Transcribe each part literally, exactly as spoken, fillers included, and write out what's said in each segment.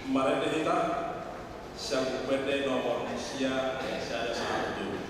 Marende hita sian Buku Ende nomor sia, ayat sada sahat tu tolu.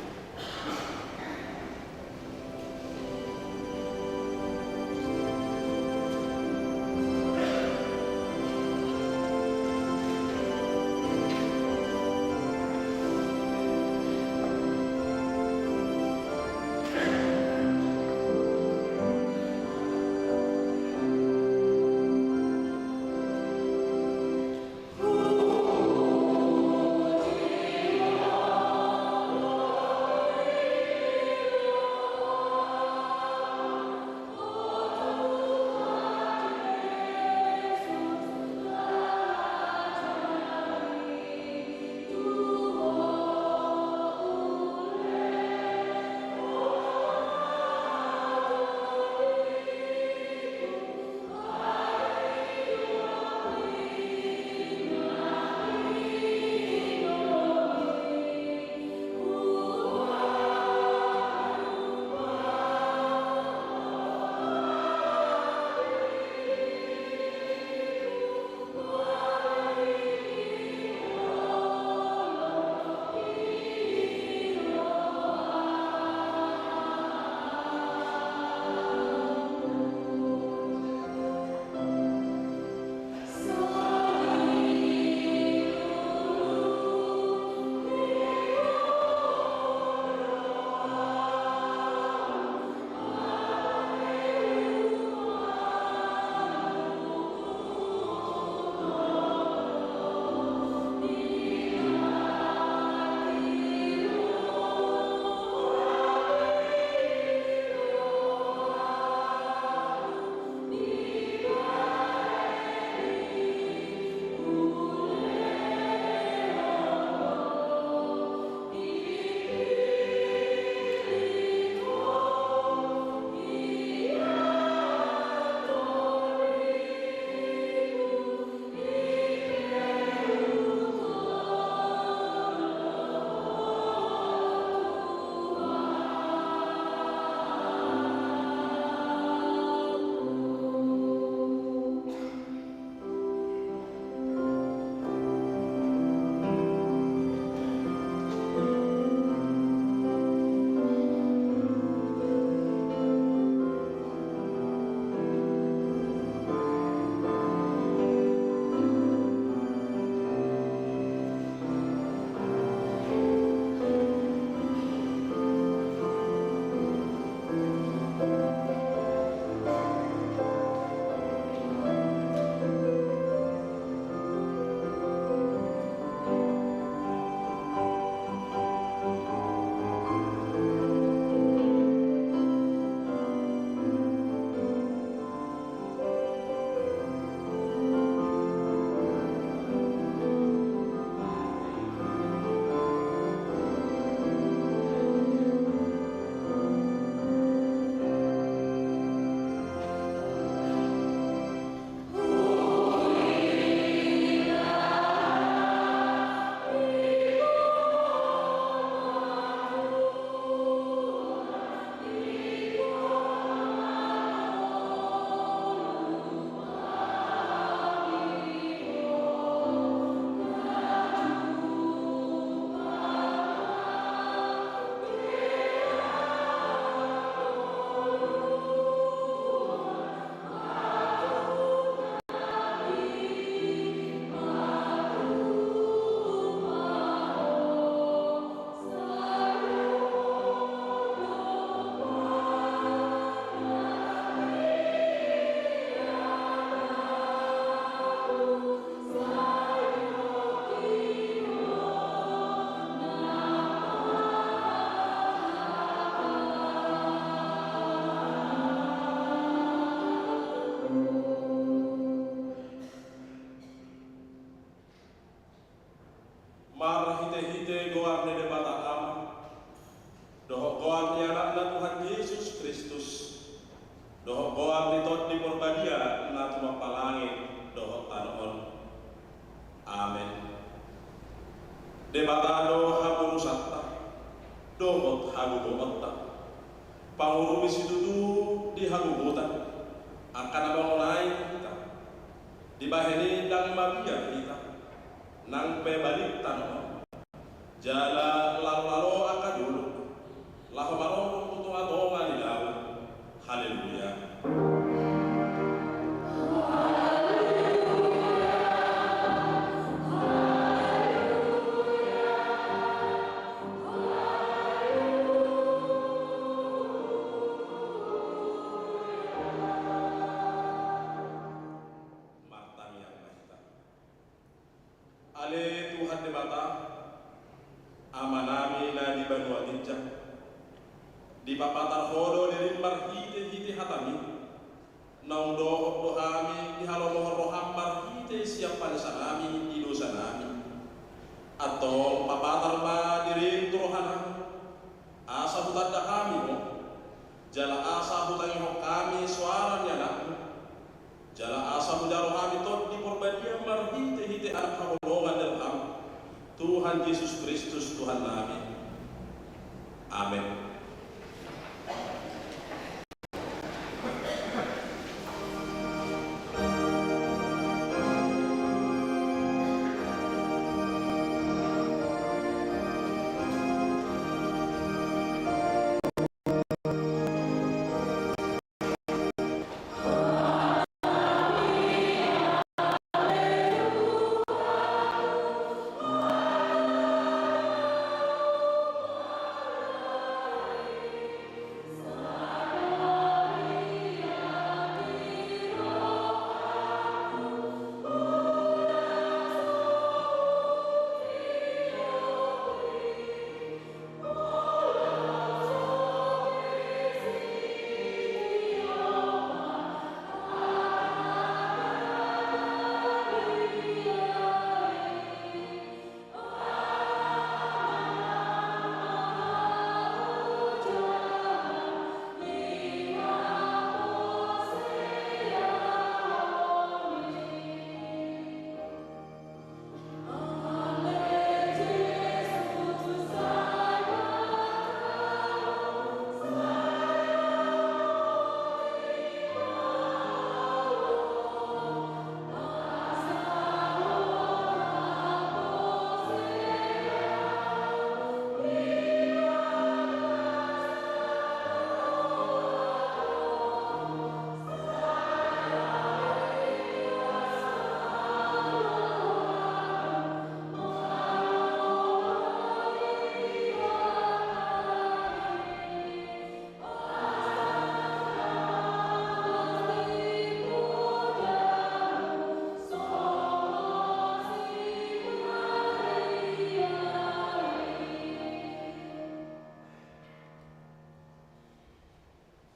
Marhitehite goar ni Debata Ama, dohot goar ni Anakna Tuhan Jesus Kristus, dohot goar ni Tondi Porbadia na tumompa langit dohot tano on. Amen. Debata do haporusanta dohot hagogoonta, pangurumi situtu di hagogotan, angka na mangonai hita. Dibahen i ndang mabiar hita, Nang pe balik tano, jala lalo-lalo angka dolok, laho marorong tu tonga-tonga ni laut. Haleluya. Martangiang ma hita. Ale Tuhan Debata, Amanami na di banua ginjang, dipapatar Ho do dirim marhite-hite hataMi, naung dohot do hami dihalomohon rohaM marhite sian panesanami di dosanami. Antong papatar ma dirim tu rohanami, asa hutanda hami Ho, jala asa hutangihon hami soara ni AnakMu, jala asa hujalo hami Tondi Porbadia marhite-hite Anak haholongan ni rohaM, Tuhan Jesus Kristus Tuhannami. Amen.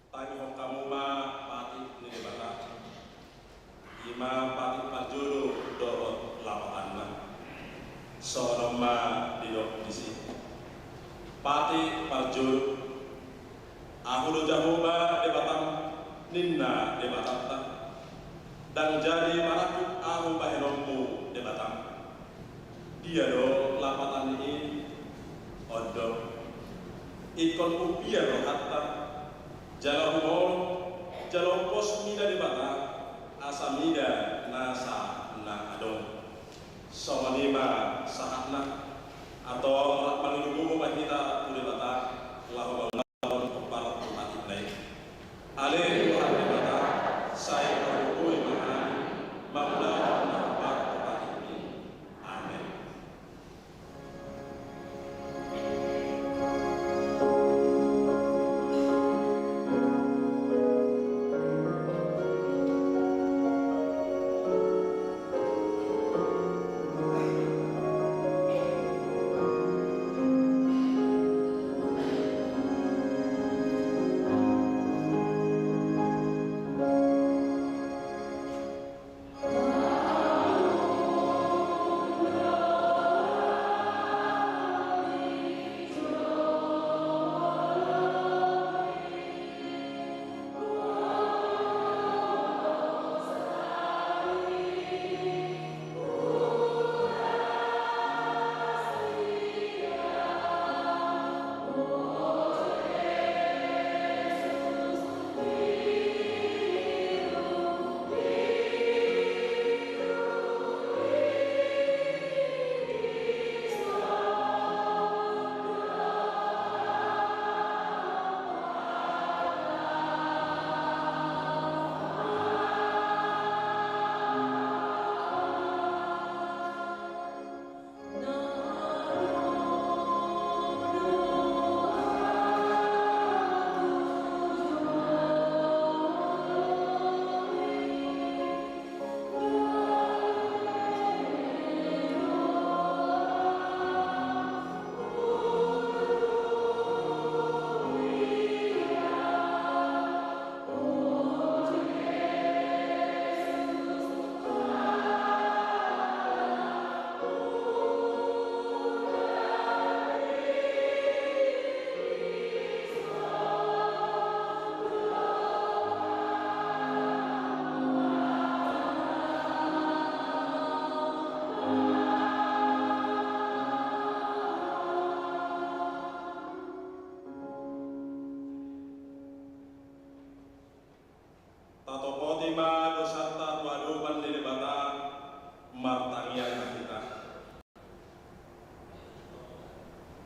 Tangihon hamu ma patik ni Debata. I ma patik parjolo dohot lapatanna. Songon on ma didok disi: Patik parjolo. Ahu do Jahowa Debatam, ninna Debatanta. Ndang jadi marangkup ahu bahenonmu Debatam. Dia do lapatan ni i? On do. Ingkon umbia rohanta, jala humolo, jala umpos mida Debata, asa mida nasa na adong. Songon i ma sahatna. Antong rap mangido gogo ma hita tu Debata, laho mangulahon hombar tu patikna i. Ale Tuhan Debata, sai tarlumobi ma hami mangulahon na hombar tu patikmi. Amen.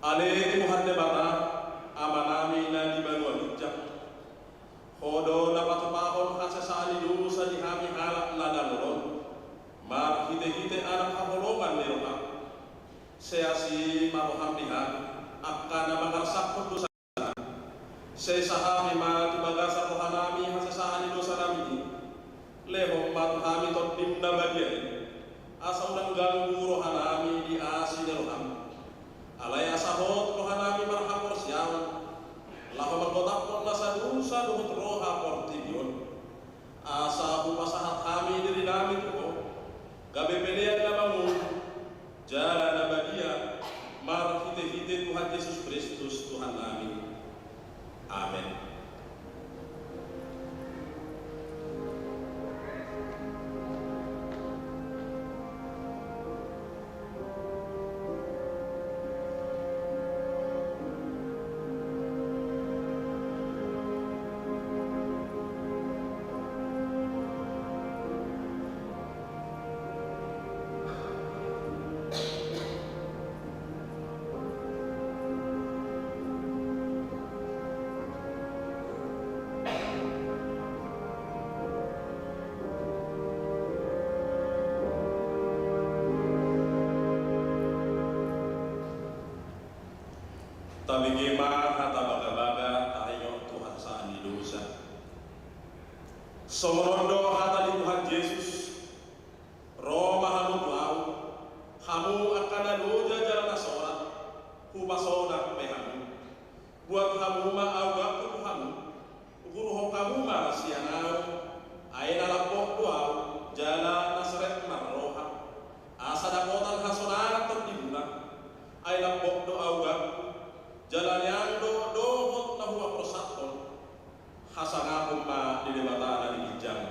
Ale Tuhan Debata, Amanami na di banua ginjang, Ho do na patupahon hasesaan ni dosa di hami halak na dangol on, marhitehite Anak haholongan ni roham. Sai asi ma roham di hami, angka na mangarsakhon dosa. Sai sahat hami ma tu bagasan rohanami hasesaan ni dosanami i. Lehon ma tu hami Tondim na badia i, asa unang ganggu rohanami di asi ni roham. Alai asa hot rohanami marhaporseaon, laho manggotaphon nasa dosa dohot roha portibi on. Asa hupasahat hami dirinami tu Ho, gabe pelean na mangolu jala na badia, marhitehite Tuhan Jesus Kristus Tuhannami. Amen. Tabege ma hata bagabaga taringot tu hasesaan ni dosa. Songon on do hata ni Tuhan Jesus: Ro ma hamu tu Ahu, hamu angka na loja jala na sorat, hupasonang pe hamu. Buat hamu ma augangku tu hamu. Uguruhon hamu ma sian Ahu, ai na lambok do Ahu jala na serep marroha. Asa dapotan hasonangan tondimuna, ai lambok do augangku, jala niang do dohot na huhaporsathon. Hasangapon ma di Debata na di ginjang.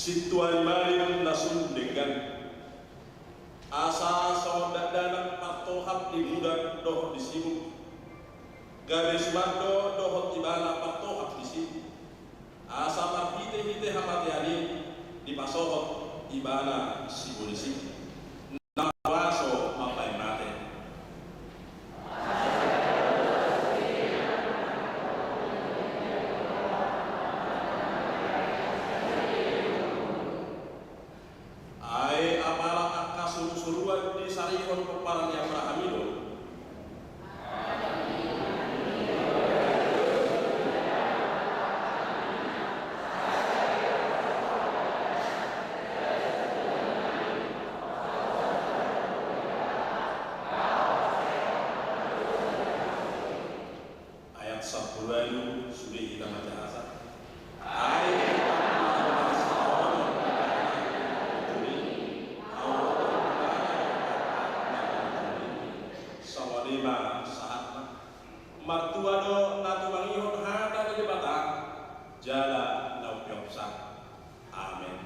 Sintua ni malim na sun denggan, asa songon dakdanak partohap ni budak dohot ni sibuk, gabe suman do dohot ibana partohap ni sibuk, asa marhitehite hamatean i dipasohot ibana sibolis i. Na huaso mambahen mate. Ai apala angka surusuruan disarihon pomparan ni Abraham i do. Ayat sampulu ualu, sude hita manjahasa. Ai songon i ma sahatna. Martua do na tumangihon hata ni Debata jala na umpeopsa. Amen.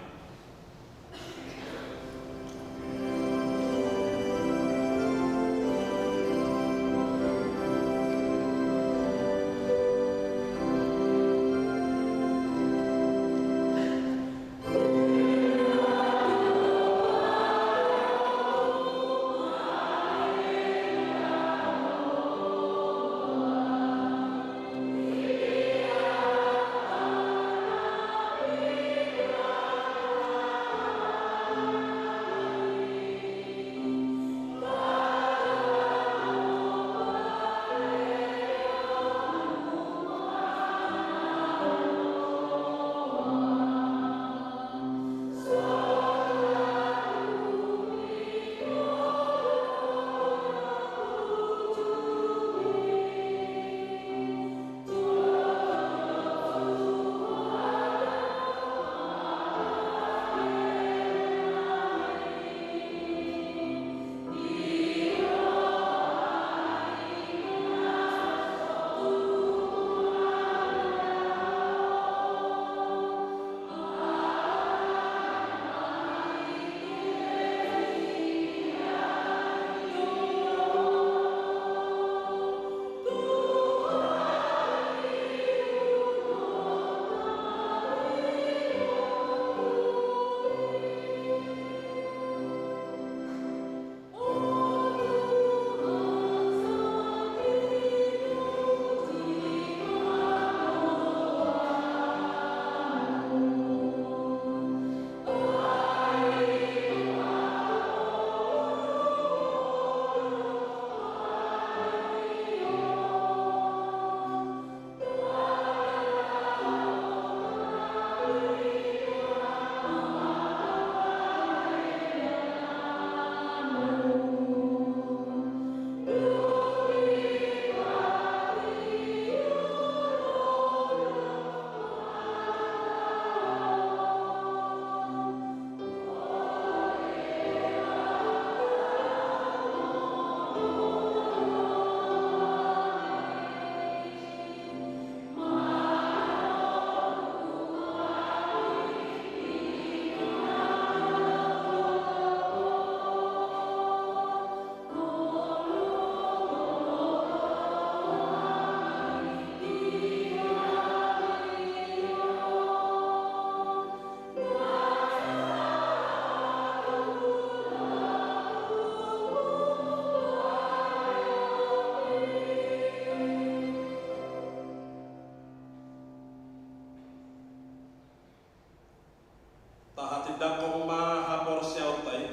Tahatindangkon ma haporseaonta i,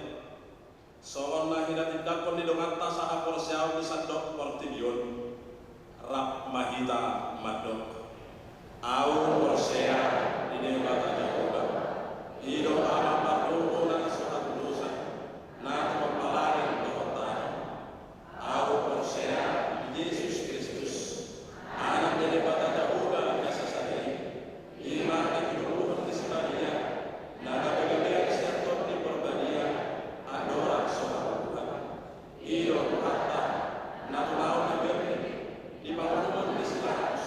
songon na hinatindangkon ni donganta sahaporseaon di sandok portibi on. Rap ma hita mandok. Ahu porsea di Debata Jahowa, i do Ama pardomu na so hatudosan, na tumompa langit dohot tano. Ahu porsea di Jesus Kristus, Anak ni Debata Jahowa na sasada i, i ma na tinubuhon ni si Maria, na gabegabean sian Tondi Porbadia, andorang so habubuhan. I do Tuhanta, na tumaon na berni, di pangurupion ni si Pilatus,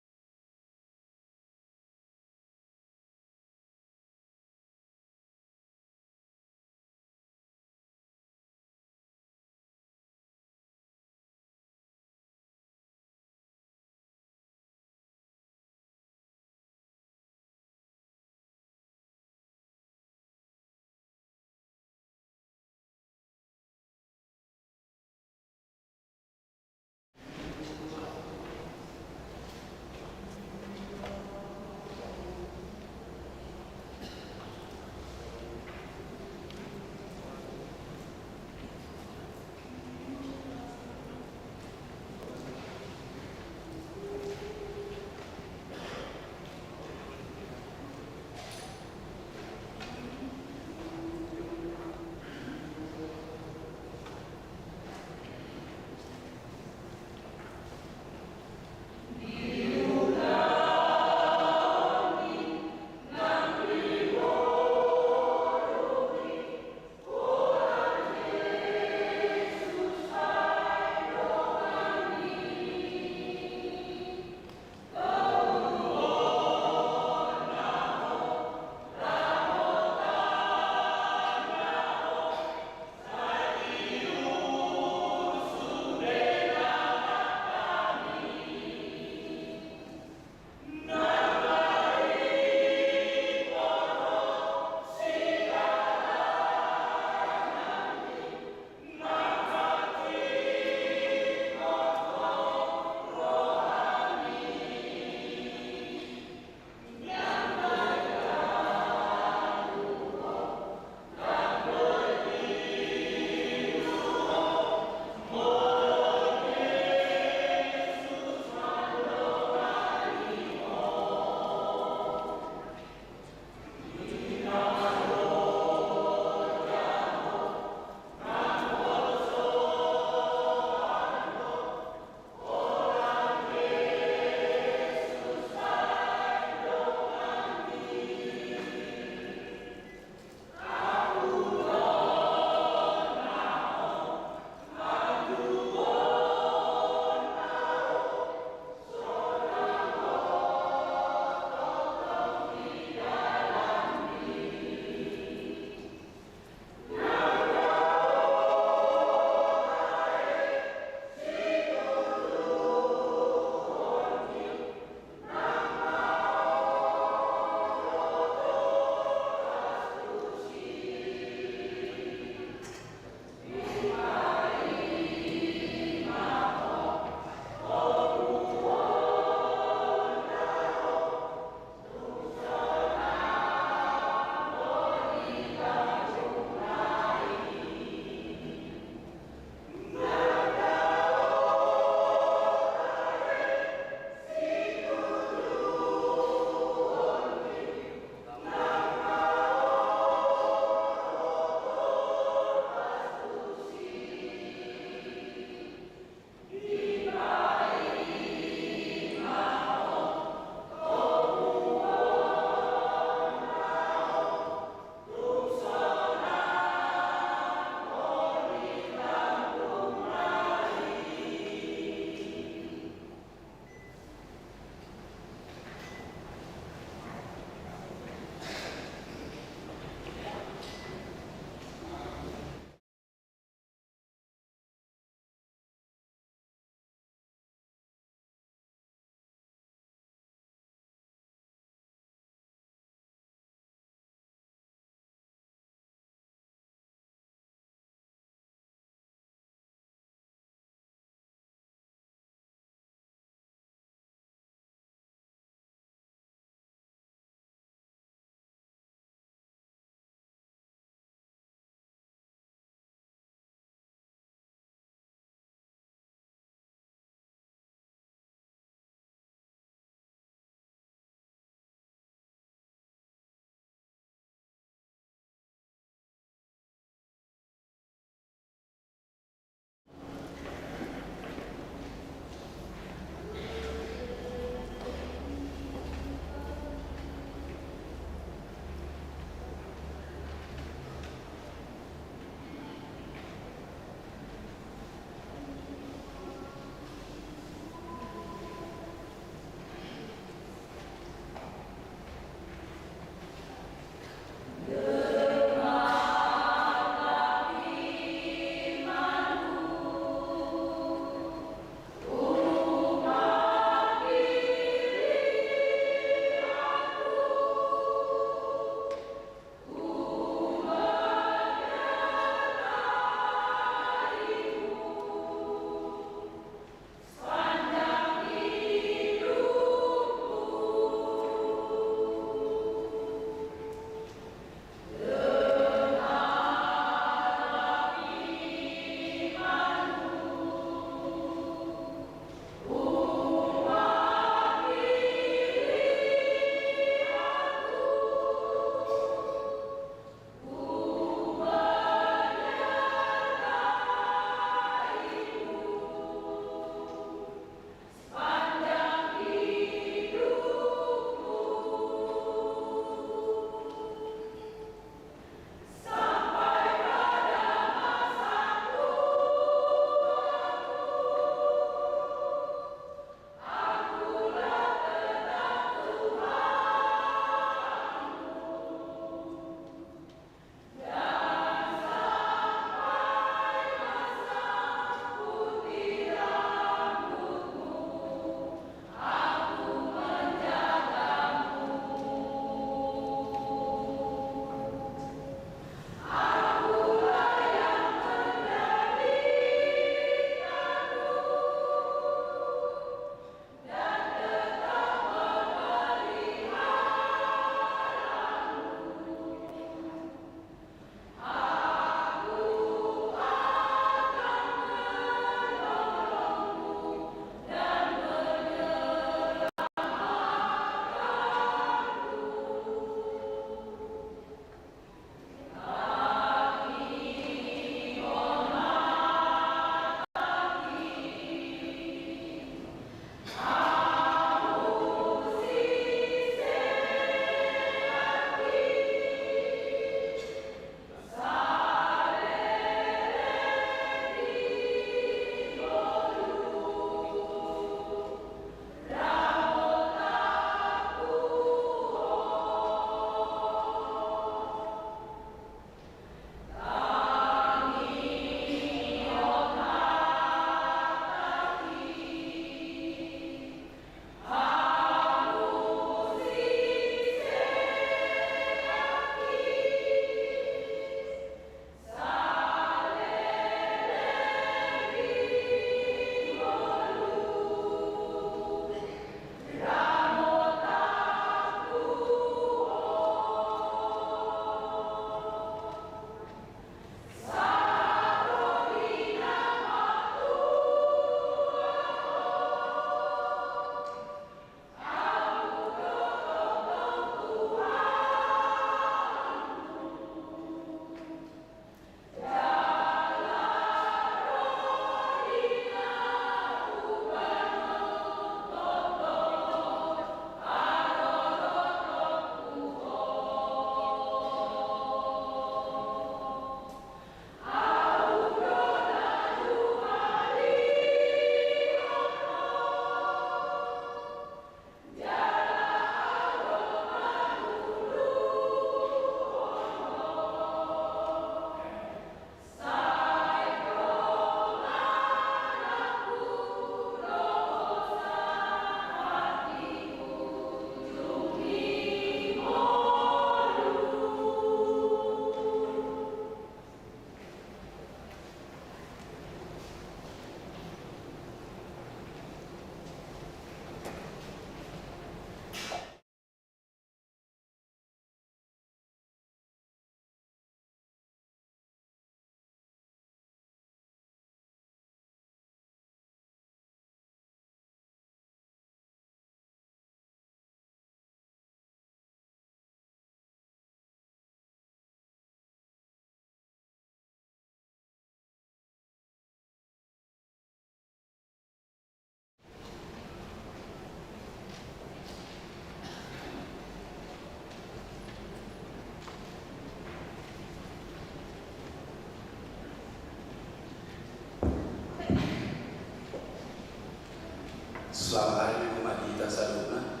Selamat hari Minggu ma di hita saluhutna.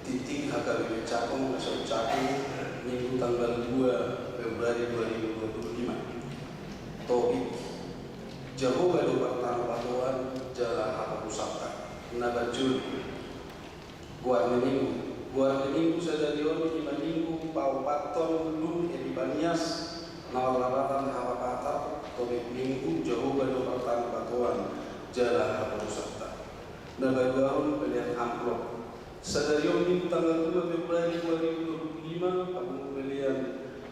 Tingting H K B P Cakung, Resort Cakung, Minggu tanggal dua Februari dua ribu dua puluh lima. Topik: Jahowa do partangpatoan jala haporusanta. Na parjolo, goar ni Minggu. Goar ni Minggu sadari on i ma Minggu paopathon dung Epipanias, na marlapatan Hapapatar. Topik Minggu: Jahowa do partangpatoan jala haporusanta. Na paduahon, pelean amplop. Sadari on Minggu tanggal dua Februari dua ribu dua puluh lima, pangulu pelean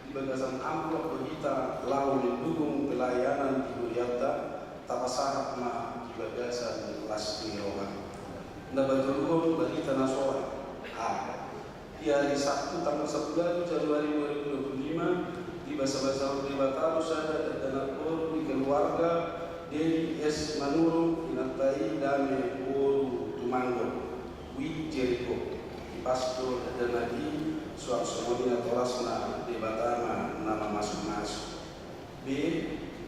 di bagasan amplop do hita laho mendukung pelayanan di hurianta, tapasahat ma di bagasan las ni roha. Na patoluhon, barita na soran. A. Di ari Sabtu tanggal sampulu ualu Januari dua ribu dua puluh lima, dibasabasahon Debata do sada dakdanak boru di keluarga Dedi S Manurung, inanta i Dame boru Tumanggo, Wid Jeriko. Ipas do dakdanak i, suang songon i natorasna, Debata ma na mamasumasu. B.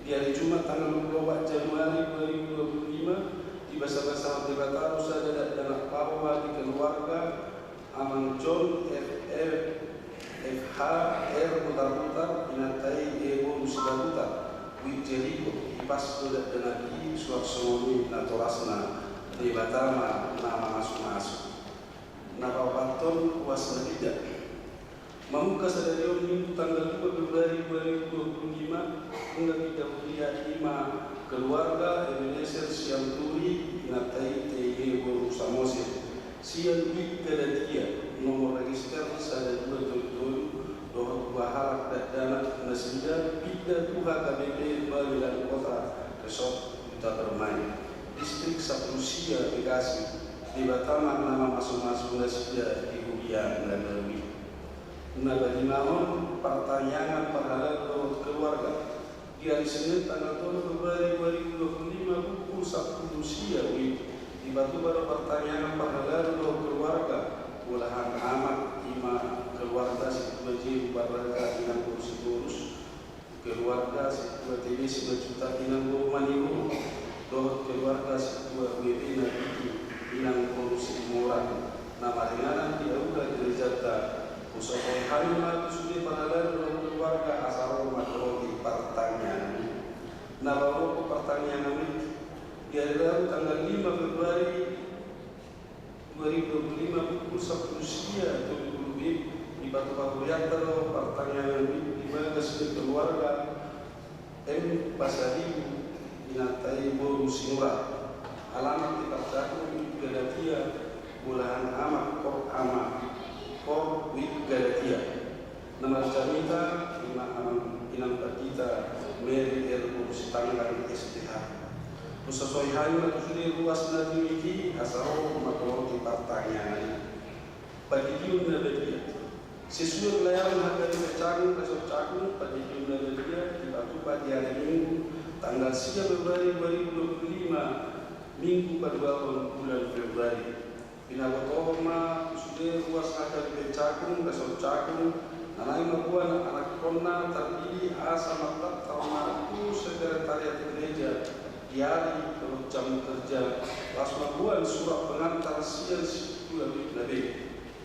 Di ari Jumat tanggal dua puluh opat Januari dua ribu dua puluh lima, dibasabasahon Debata do sada dakdanak boru di keluarga Amang John F F F H R Butarbutar, inanta i boru Sibabutar, Wid Jeriko. Ipas do dakdanak i, suang songon i natorasna, Debata ma na mamasumasu. Na paopathon, ruas na pinda. Mamungka sadari on Minggu tanggal dua Februari dua ribu dua puluh lima, nunga pinda huria i ma keluarga Ebenezer Sianturi, inanta i T I G boru Samosir, sian Wid Galatia, nomor register sada dua tolu tolu, dohot dua halak dakdanak nasida pinda tu H K B P Balelan Kota, Resort Huta Permai, Distrik Sampulu Sia, Bekasi. Debata ma na mamasumasu nasida di huria na baru i. Na palimahon, partangiangan parhalado dohot keluarga. Di ari Senin tanggal tolu Februari dua ribu dua puluh lima pukul sampulu sia wib, dipatupa do partangiangan parhalado dohot keluarga, bolahan amak i ma keluarga Situa Jehu Barata inang boru Sitorus, keluarga Situa T B Simanjuntak inang boru Manihuruk, dohot keluarga Situa W P Nabiti inang boru Situmorang, na maringanan di aula gerejanta. Husosoi hami ma tu sude parhalado dohot keluarga asa ro manjoloki partangiangan i. Na paonomhon partangiangan i, di ari Rabu tanggal lima Februari dua ribu dua puluh lima pukul sampulu sia tolu pulu wib, dipatupa hurianta do partangiangan i di bagas ni keluarga M Pasaribu, inanta i boru Sinurat. Alamat di Parjagung, Wid Galatia, bolahan amak, kor amak, kor Wid Galatia. Na marjamita i ma amang inang pandita Mary R boru Sitanggang S P H. Husosoi hami ma tu sude ruas na tingki i asa ro manjoloki partangiangan i. Pandidion na badia. Sesuai layanan H K B P Cakung, Resort Cakung, pandidion na badia dipatupa di ari Minggu tanggal sia Februari dua ribu dua puluh lima, Minggu paduahon bulan Februari. Pinabotohon ma tu sude ruas H K B P Cakung, Resort Cakung, na naeng mamboan anakkonna tarpilih asa mandatar ma tu sekretariat gereja di ari dohot jam kerja, laos mamboan surat pengantar sian situa wibna be.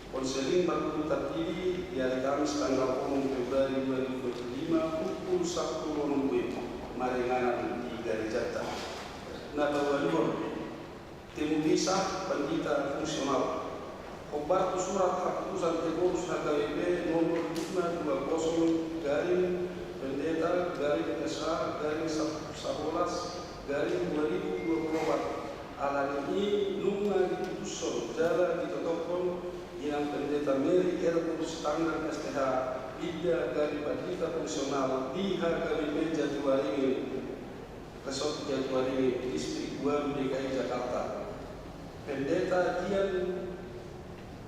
Konseling marguru tarpilih di ari Kamis tanggal onom Februari dua ribu dua puluh lima pukul sampulu onom wib, maringanan di gerejanta. Na paualuhon, Timupisah pandita fungsional. Hombar tu surat haputusan Ephorus H K B P nomor lima dua kosong garing pendeta garing S A garing sab-, sabolas garing dua ribu dua puluh opat. Alani i nunga diputushon jala ditotophon inang pendeta Mary R boru Sitanggang S T H, pinda gabe pandita fungsional di H K B P Jatiwaringin. Resort Jatiwaringin, Distrik Buaru, D K I Jakarta. Pendeta Dian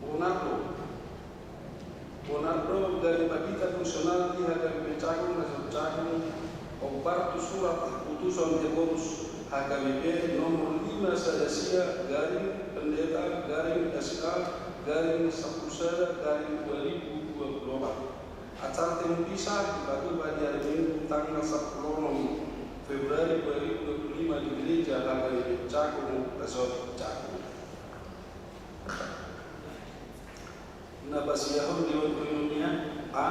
Bonardo. Bonardo gabe pandita fungsional di H K B P Cakung, Resort Cakung, hombar tu surat putusan Ephorus H K B P nomor lima sada sia garing pendeta garing S K garing sampulu sada garing dua ribu dua puluh opat. Acara timupisah dipatupa di ari Minggu tanggal sampulu onom Februari dua ribu dua puluh lima di Gereja H K B P Cakung, Sot caku. Na pasiahon Dewan Koinonia. A.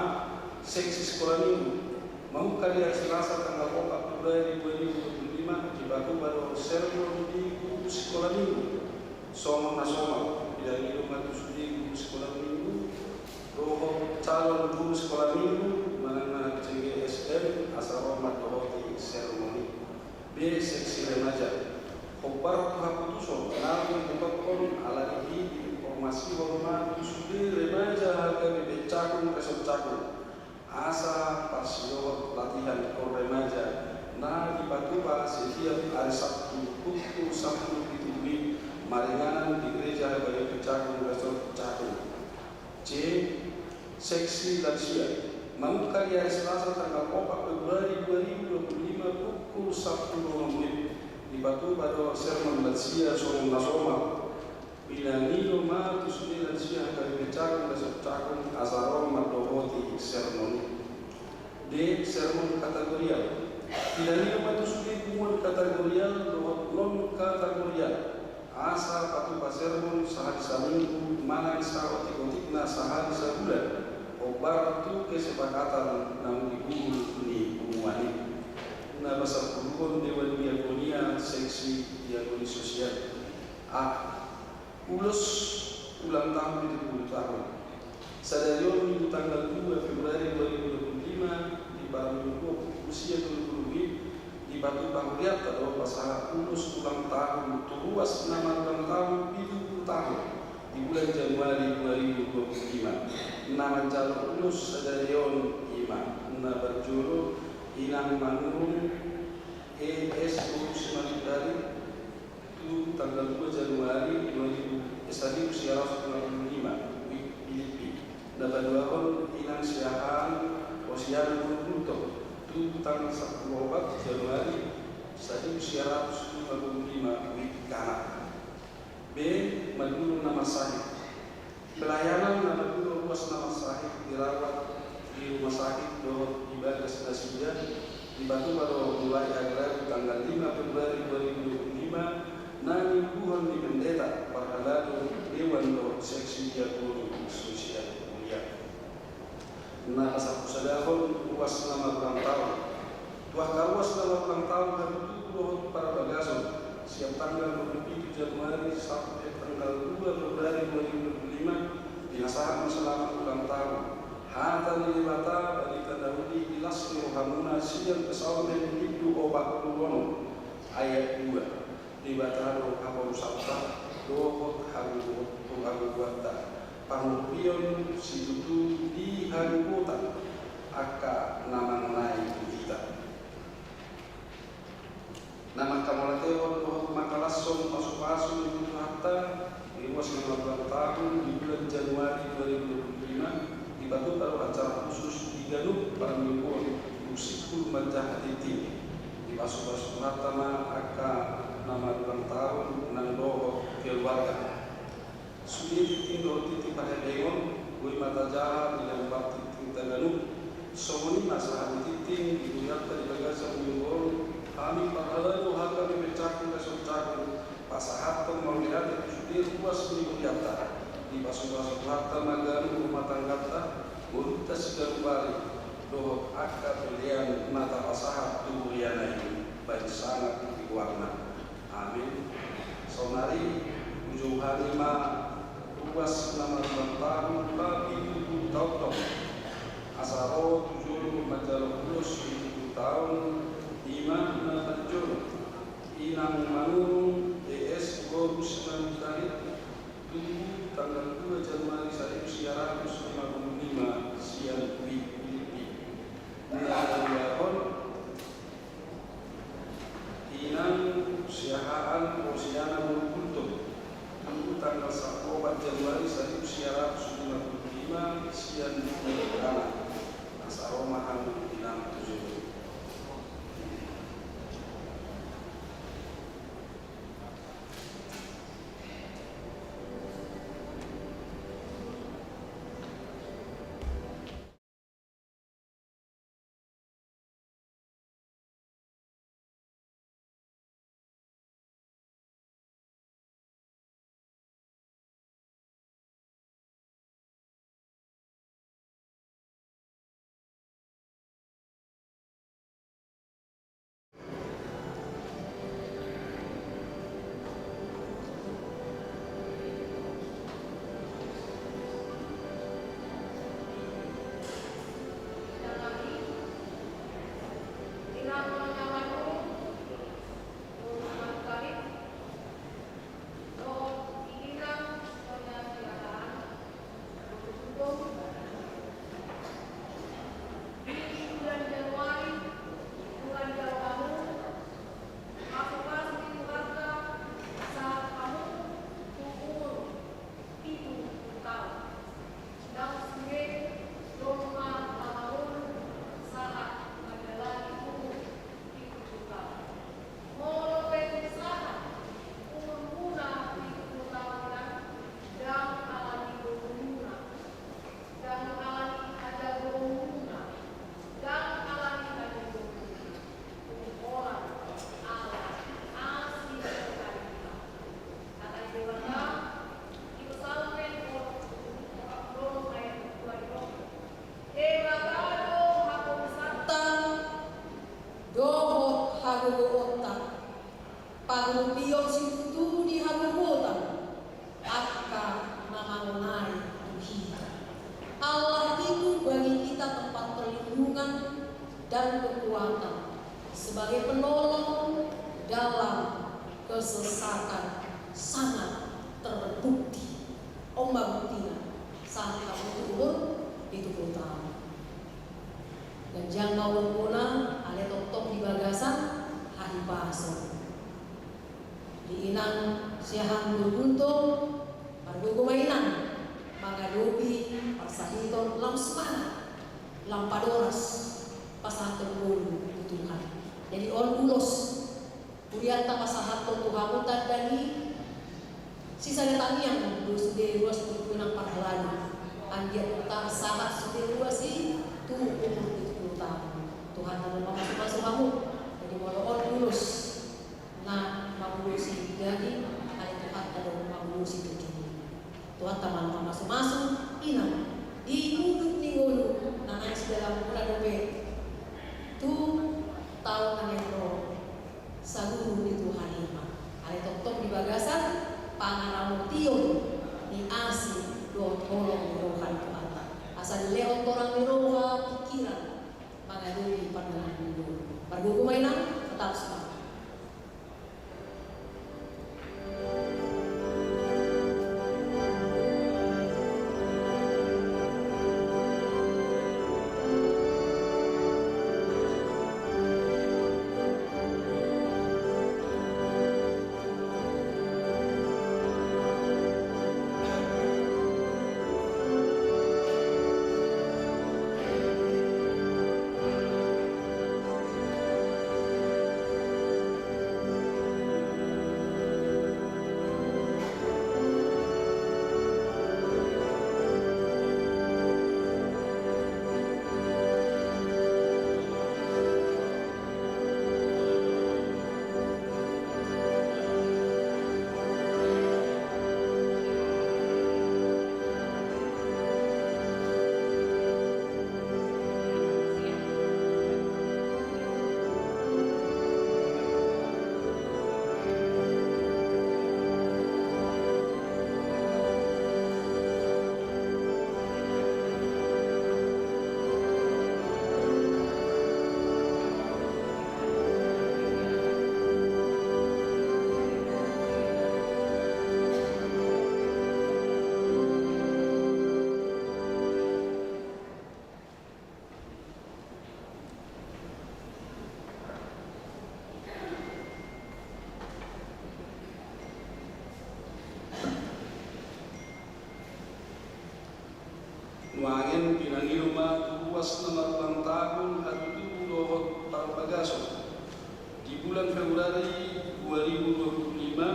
Seksi Sikola Minggu. Mamungka di ari Selasa tanggal opat Februari dua ribu dua puluh lima, dipatupa do sermon di guru sikola minggu. Songon na somal, pidangilo ma tu sude guru sikola minggu dohot calon guru sikola minggu manang na C G S M asa ro mandohoti sermon i. B. Seksi Remaja. Hombar tu haputuson na boi dibotohon, alani i diinformasihon ma tu sude remaja H K B P Cakung Resort Cakung asa parsidohot latihan remaja na dipatupa setiap ari Sabtu pukul sampulu pitu WIB maringanan di Gereja H K B P Cakung Resort Cakung. C. Seksi Lansia. Mamungka di ari Selasa tanggal opat Februari dua ribu dua puluh lima pukul sampulu onom WIB, dipatupa do sermon lansia songon na somal. Pidangilo ma tu sude lansia H K B P Cakung Resort Cakung asa ro mandohoti sermon i. D. Sermon Kategorial. Pidangilo ma tu sude punguan kategorial dohot non kategorial asa patupa sermon sahali saminggu manang saotik-otikna sahali sabulan, hombar tu kesepakatan naung dihurung ni punguan i. Na pasampuluhon, Dewan Diakonia Seksi Diakoni Sosial. A. Ulos ulang tahun pitu pulu tahun. Sadari on Minggu tanggal dua Februari dua ribu dua puluh lima, di parmingguon pukul sia tolu pulu WIB, dipatupa hurianta do pasahat ulos ulang tahun tu ruas na marulang tahun pitu pulu tahun di bulan Januari dua ribu dua puluh lima. Na manjalo ulos sadari on i ma, na parjolo, Inang Manurung E S Boru Simanjuntak, tu tanggal dua Januari dua ribu, eh, saribu sia ratus lima pulu lima, WIB Pilippi. Na paduahon, Inang Siahaan Rosiana Boru Gultom, tu tanggal sampulu opat Januari saribu sia ratus lima pulu lima, WIB Kana. B. Mandurung na marsahit. Pelayanan na mandurung ruas na marsahit dirawat di rumah sakit dohot di bagas nasida, dipatupa do mulai ari Rabu tanggal lima Februari dua ribu dua puluh lima, na niuduhon ni pendeta, parhalado, dewan dohot seksi diakoni sosial huria. Na pasampulusadahon, ruas na marulang tahun. Tu angka ruas na marulang tahun hadutu dohot parbagason, sian tanggal dua pulu pitu Januari sampe tanggal dua Februari dua ribu dua pulu lima, pinasahat ma selamat ulang tahun. Hata ni Debata, barita na uli di las ni rohamuna, sian Psalmen bindu opat pulu onom ayat dua. Debata do haporusanta dohot hagogoonta, pangurupion situtu di hagogoonta angka na mangonai tu hita. Na mangkamauliatehon dohot mangkalashon pasupasu ni Tuhanta, di ruas na marulang tahun di bulan Januari dua ribu dua puluh lima, dipatupa do acara khusus di ganup parmingguon, dung simpul manjaha tintin. Dipasupasu Tuhanta ma angka na marulang tahun nang dohot keluarga. Sude tintin dohot tintin parhebengon boi ma tajaha di lambar tintinta ganup. Songon i ma sahat ni tintin di hurianta di bagasan minggu on, hami parhalado H K B P Cakung Resort Cakung pasahathon mauliate tu sude ruas ni hurianta. Dipasupasu Tuhanta ma ganup rumah tangganta, ngolunta siganup ari, dohot angka pelean na tapasahat tu huriana i, baen sangap di goarna. Amin. Saonari hujouhani ma ruas na marulang tahun papitu pulu taon on, asa ro tu jolo manjalo ulos pitu pulu taon, i ma na parjolo, Inang Manurung E S Boru Simanjuntak, tu tanggal dua Januari saribu sia ratus lima pulu lima, sian WIB Pilippi. Na paduahon, Inang Siahaan Rosiana Boru Gultom, tu tanggal sampulu opat Januari saribu sia ratus lima pulu lima, sian WIB Kana. Asa ro ma hamu Inang tu jolo. Tion situtu di hagogotan angka na mangonai tu hita. Allah itu bagi kita tempat perlindungan dan kekuatan sebagai penolong dalam kesesakan sangat terbukti. On ma buktina sahat hamu tu umur pitu pulu taon. Ganjang ma umurmuna ale tongtong di bagasan hahipason. Di inang siahaan gulugul tu margogo ma inang mangadopi parsahiton lam sumangat lam padoras pasahathon ngolu tu Tuhan. Jadi on ulos hurianta pasahathon tu hamu tanda ni sisada tangiang do sude ruas tu inang parhalado. Anggiat tarsahat sude ruas i tu umur pitu pulu taon. Tuhan na mamasumasu hamu. Jadi molo on ulos na mangulosi daging, ale Tuhanta do mangulosi tondi. Tuhanta ma na mamasumasu inang di udut ni ngolu na naeng sidalanhonmuna dope tu taon na naeng ro. Saluhut ni Tuhan i ma ale tongtong di bagasan pangaramotion ni asi dohot holong ni roha ni Tuhanta asa dilehon torang ni roha pikiran mangadopi pardalanan ni ngolu. Margogo ma inang, tetap semangat. Nuaeng pinangido ma tu ruas na marulang tahun hatutubu dohot parbagason di bulan Februari dua ribu dua puluh lima,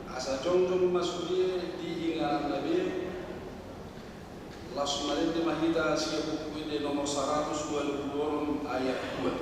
asa jongjong ma sude di ingananna be. Laos marende ma hita sian Buku Ende nomor saratus ualu pulu onom ayat dua.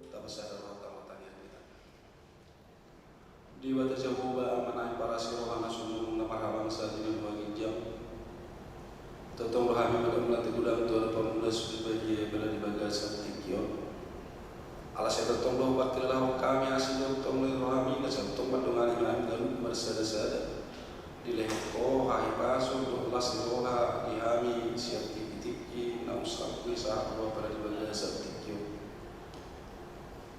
Tapasada rohanta martangiang hita. Debata Jahowa, Ama na parasi roha na sumurung na parhabangsa di banua ginjang. Tongtong do hami mangulahon godang tu adopanMu na so dibadia i pala di bagasan tingki on. Ala sai tongtong do hupakilalahon hami asi dohot holong ni rohaMi, na sai tongtong mandongani hami ganup marsadasada. Dilehon Ho hahipason dohot las ni roha di hami sian tingkitingki naung salpu i sahat ro pala di bagasan tingki on.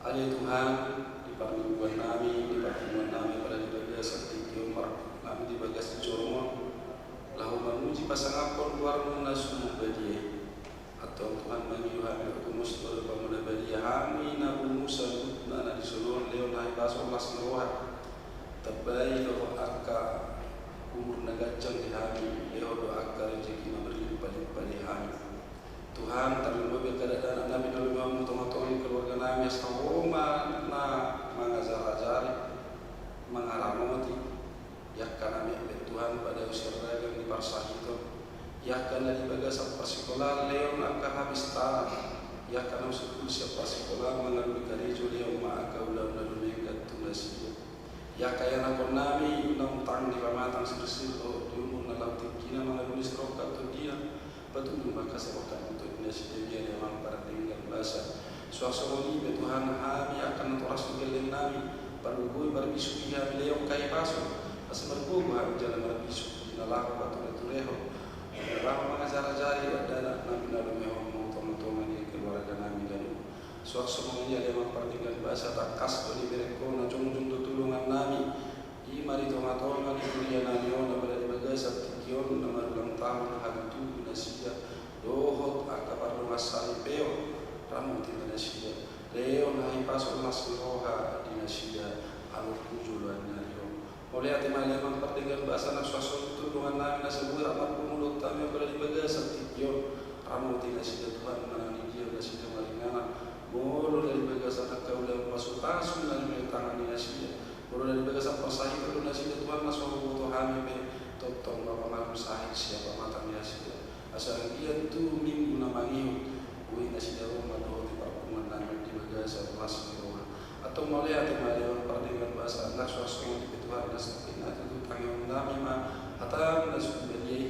Ale Tuhan, di parmingguan nami, di parmingguan nami pada di bagasan tingki on, marpungu nami di bagasan joro on, laho mamuji pasangaphon goarmu na sumurung badia i. Antong Tuhan, mangido hami, marpungu sipata pamoda badia hami na pungu saluhutna na di soloan, lehon hahipason, las ni roha, tambai dohot angka umur na ganjang di hami, lehon dohot angka rejeki na marlimpalimpali hami. Tuhan, tarlumobi angka dakdanak nami na lumobi hamu tongatonga ni keluarga nami, asa Ho ma na mangajarajari, mangaramoti, i angka na metmet Tuhan, padahu sian ragam ni parsahiton, i angka na di bagasan parsikolaan, lehon angka hapistaran, i angka na husungkul sian parsikolaan mangalului karejo, lehon ma angka ulaon na dumenggan tu nasida. I angka ianakhon nami na umtang di pamatang sirsir dohot di umur na laho tingkina mangalului sirongkap tondina, patundung ma angka sirongkap ni tondi nasida, ale Amang pardenggan basa. Suang songon i pe Tuhan, hami angka natorasna gelleng nami, pargogoi parbisuhi hami, lehon hahipason, asa margogo hami jala marbisuk di na laho paturiturihon, di na laho mangajarajari dakdanak nami na lumehon Ho tongatonga ni keluarga nami ganup. Suang songon i, ale Amang pardenggan basa, tangkas do dibereng Ho, na jongjong do tu dongan nami, i ma di tongatonga ni huria nami on, na pada di bagasan tingki on na marulang tahun, hadutubu nasida dohot angka pardongansaripeon, ramoti ma nasida, lehon hahipason, las ni roha di nasida, alus tu joloan ni ari on. Mauliate ma, ale Amang pardenggan basa, nang suang songon i tu dongan nami na so boi rap marpungu dohot hami on pada di bagasan tingki on, ramoti nasida Tuhan, manang di dia nasida maringanan, molo na di bagasan angka ulaon pasupasu na niula tangan ni nasida, molo na di bagasan parsahiton do nasida Tuhan, na so huboto hami pe, tongtong ma pamalum sahit sian pamatang ni nasida, asa anggiat tu minggu na mangihut, boi nasida ro mandohoti parpunguan nami di bagasan las ni roha. Antong mauliate ma, ale Amang pardenggan basa, nang suang songon i pe Tuhan, na so pinatutu tangihon nami ma hataM na sumurung badia i,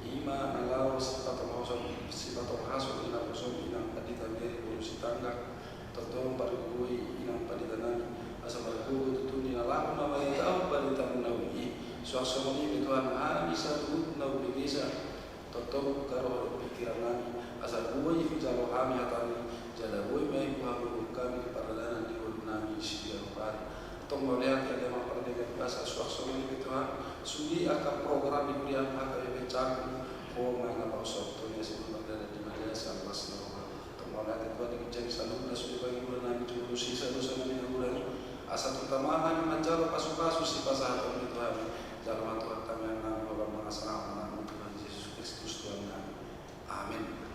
i ma na laho sipatorhason, sipatorhason ni naposom Inang Pandita Mary boru Sitanggang, tongtong pargogoi Inang Pandita nami, asa margogo tutu di na laho mamaritahon baritaMu na uli i. Suang songon i pe Tuhan, hami saluhutna umbegesa, tongtong huroha dohot pingkiran nami, asa boi hujalo hami hataMi, jala boi ma i huhagoluhon hami di pardalanan ni ngolu nami siganup ari. Antong mauliate, ale Amang pardenggan basa, suang songon i pe Tuhan, sude angka program di huriaM H K B P Cakung, Ho ma na pausahonhon i asa boi mardalan di bagasan las ni roha. Antong mauliate Tuhan, di ginjang ni saluhutna sude pangidoan nami, jumolo sesa dosa nami na hurang i, asa tung tama hami manjalo pasupasu sipasahatonMi Tuhan, jalo ma Tuhan tangiang nami, holan mangasahon nami Tuhan Jesus Kristus Tuhan nami. Amen.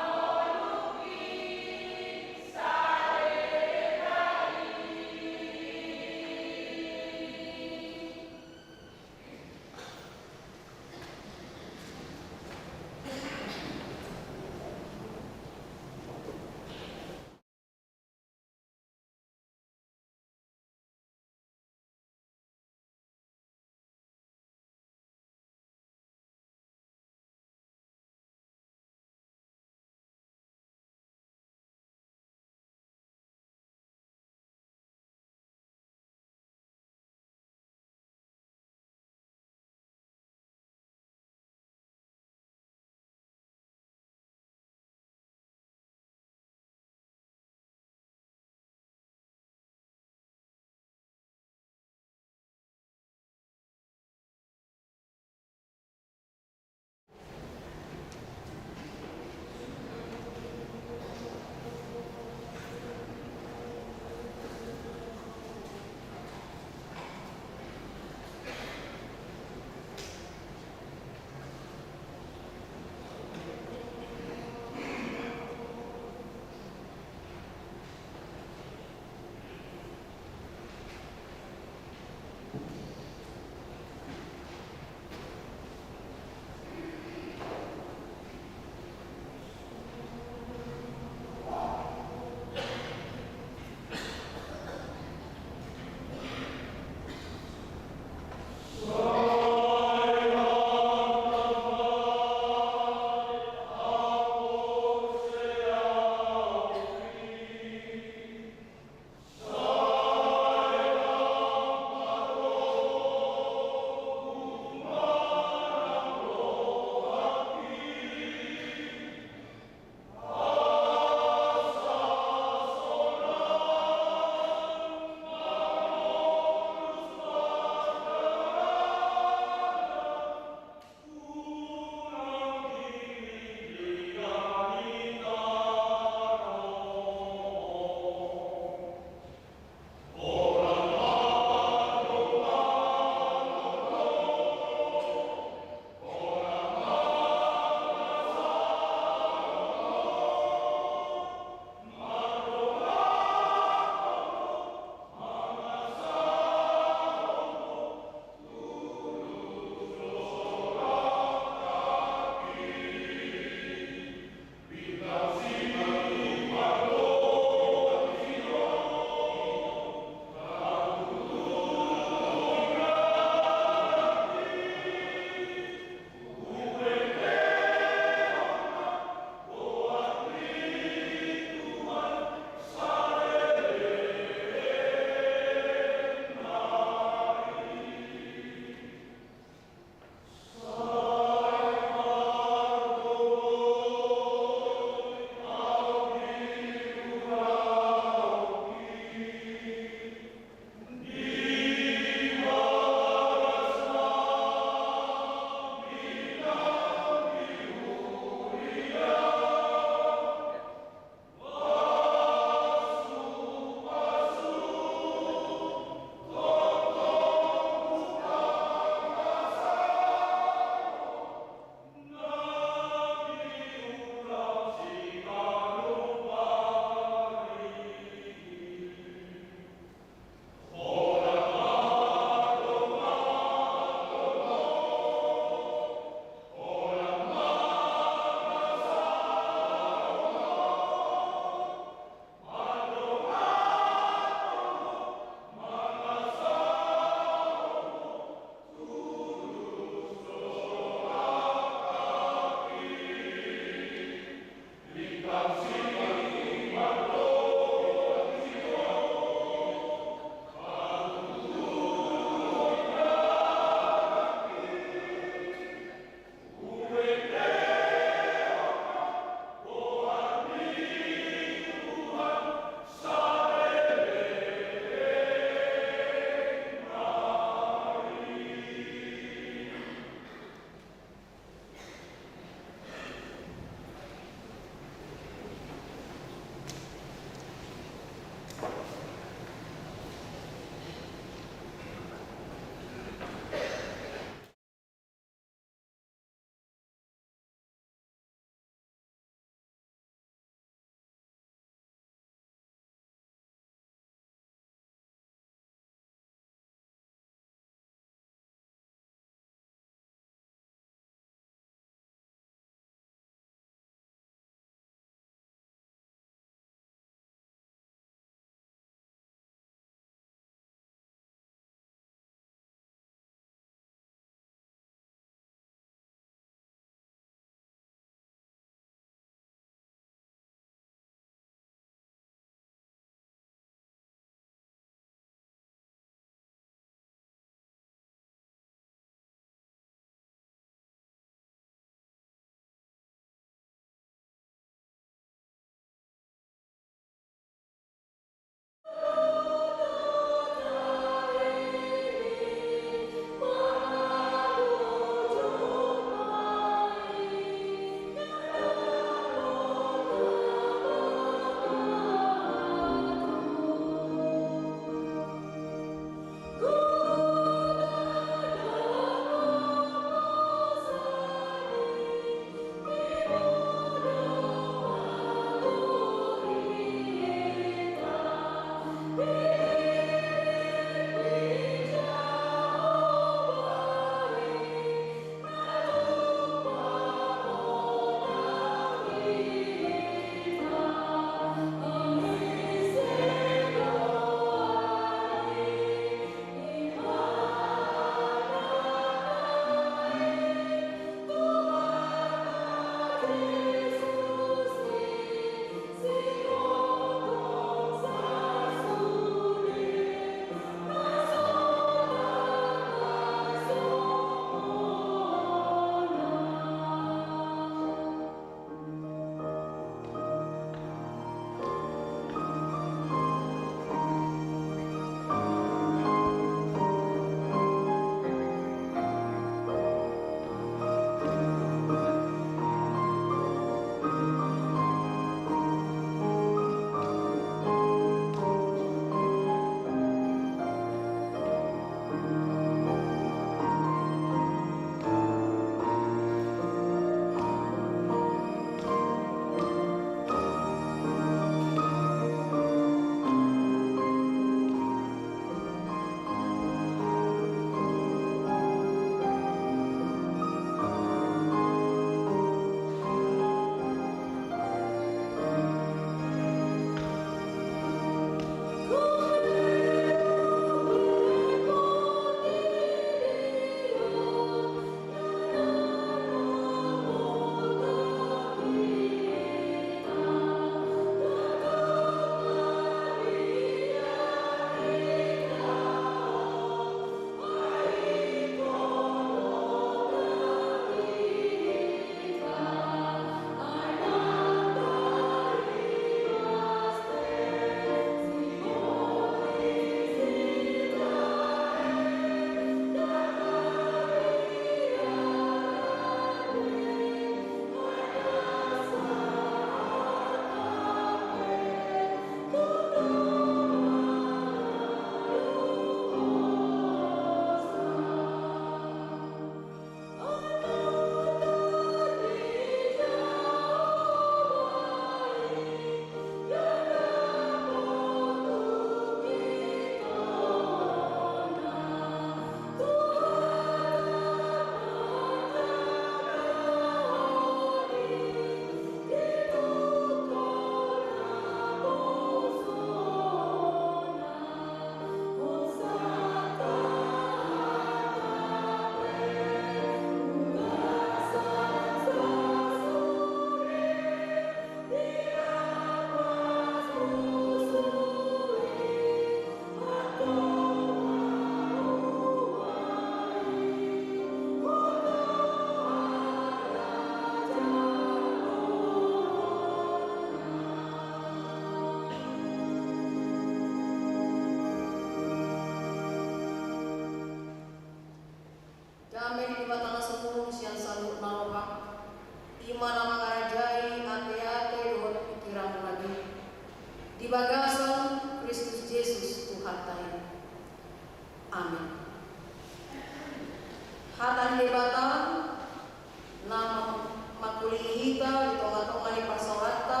hita di tonga-tonga ni parsaoranta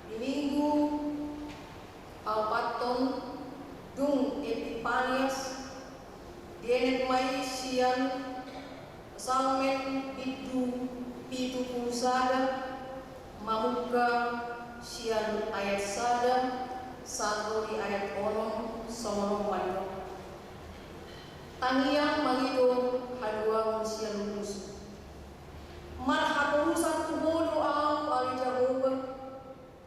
di Minggu paopathon dung Epipanias, dienet ma i sian Psalmen bindu pitu pulu sada, mamungka sian ayat sada sahat ro di ayat onom. Songon on ma didok: Tangiang mangido haluaon sian musu. Marhaporusan tu Ho do ahu, ale Jahowa,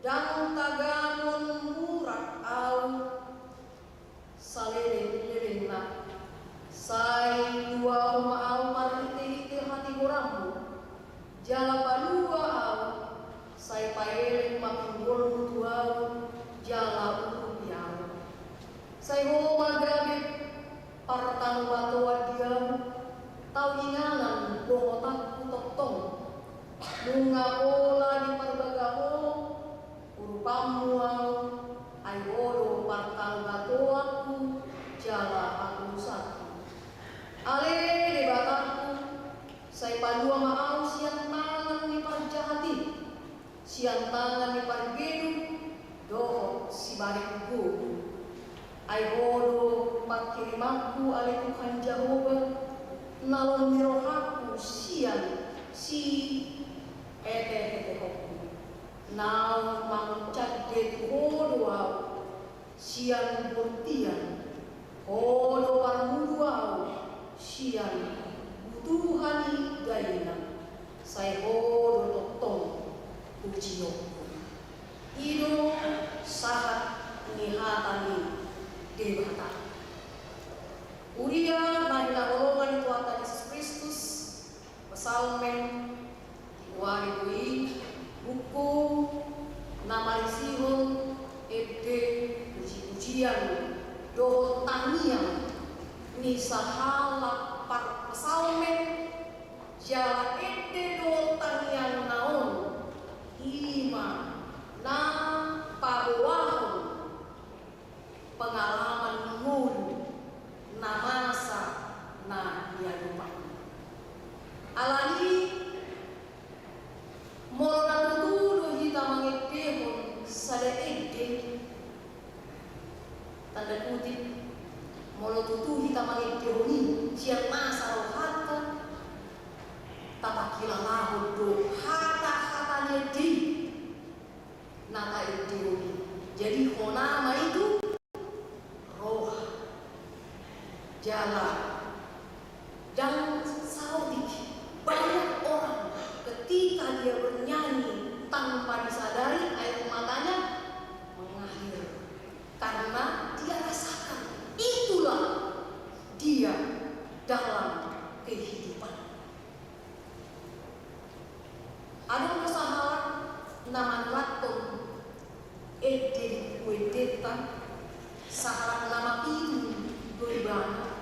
ndang tagamon murat ahu saleleng-lelengna. Sai luaon ma ahu marhite-hite hatigoranmu, jala palua ahu. Sai paelek ma pinggolmu tu ahu, jala urupi ahu. Sai Ho ma gabe partanobatoan di ahu, tau inganan bongotanku tongtong. Nunga pola diparbaga Ho urupanmu ahu, ai Ho do partanobatoanku jala haporusanku. Ale Debatangku, sai palua ma ahu sian tangan ni parjahat i, sian tangan ni pargeduk dohot sibarenggogo. Ai Ho do pangkirimanku, ale Tuhan Jahowa, nalong ni rohangku sian sihetehetehonku. Naung manguncande tu Ho do ahu sian bontean, Ho do parmudu ahu sian butuha ni dainang. Sai Ho do tongtong pujionku. I do sahat ni hata ni Debata. Huria na hinaholongan ni Tuhanta Jesus Kristus, Psalmen dua ribu i, buku na marisihon ende, puji-pujian dohot tangiang ni sahalak parpsalmen. Jala ende dohot tangiangna on, i ma na paboahon pengalaman ngolu na masa na niadopanna. Alani, molo na tutu do hita mangendehon sada ende, tanda kutip, molo tutu hita mangendehon i sian masa rohanta, tapangkilalahon do hata-hata ni ende i na taendehon i. Jadi hona ma i tu roha. Jala ndang saotik, banyak orang ketika dia bernyanyi tanpa disadari air matanya mengalir karena dia rasakan itulah dia dalam kehidupan. Adong do sahalak na manulathon ende di buku endenta, sahalak na mapitung do ibana.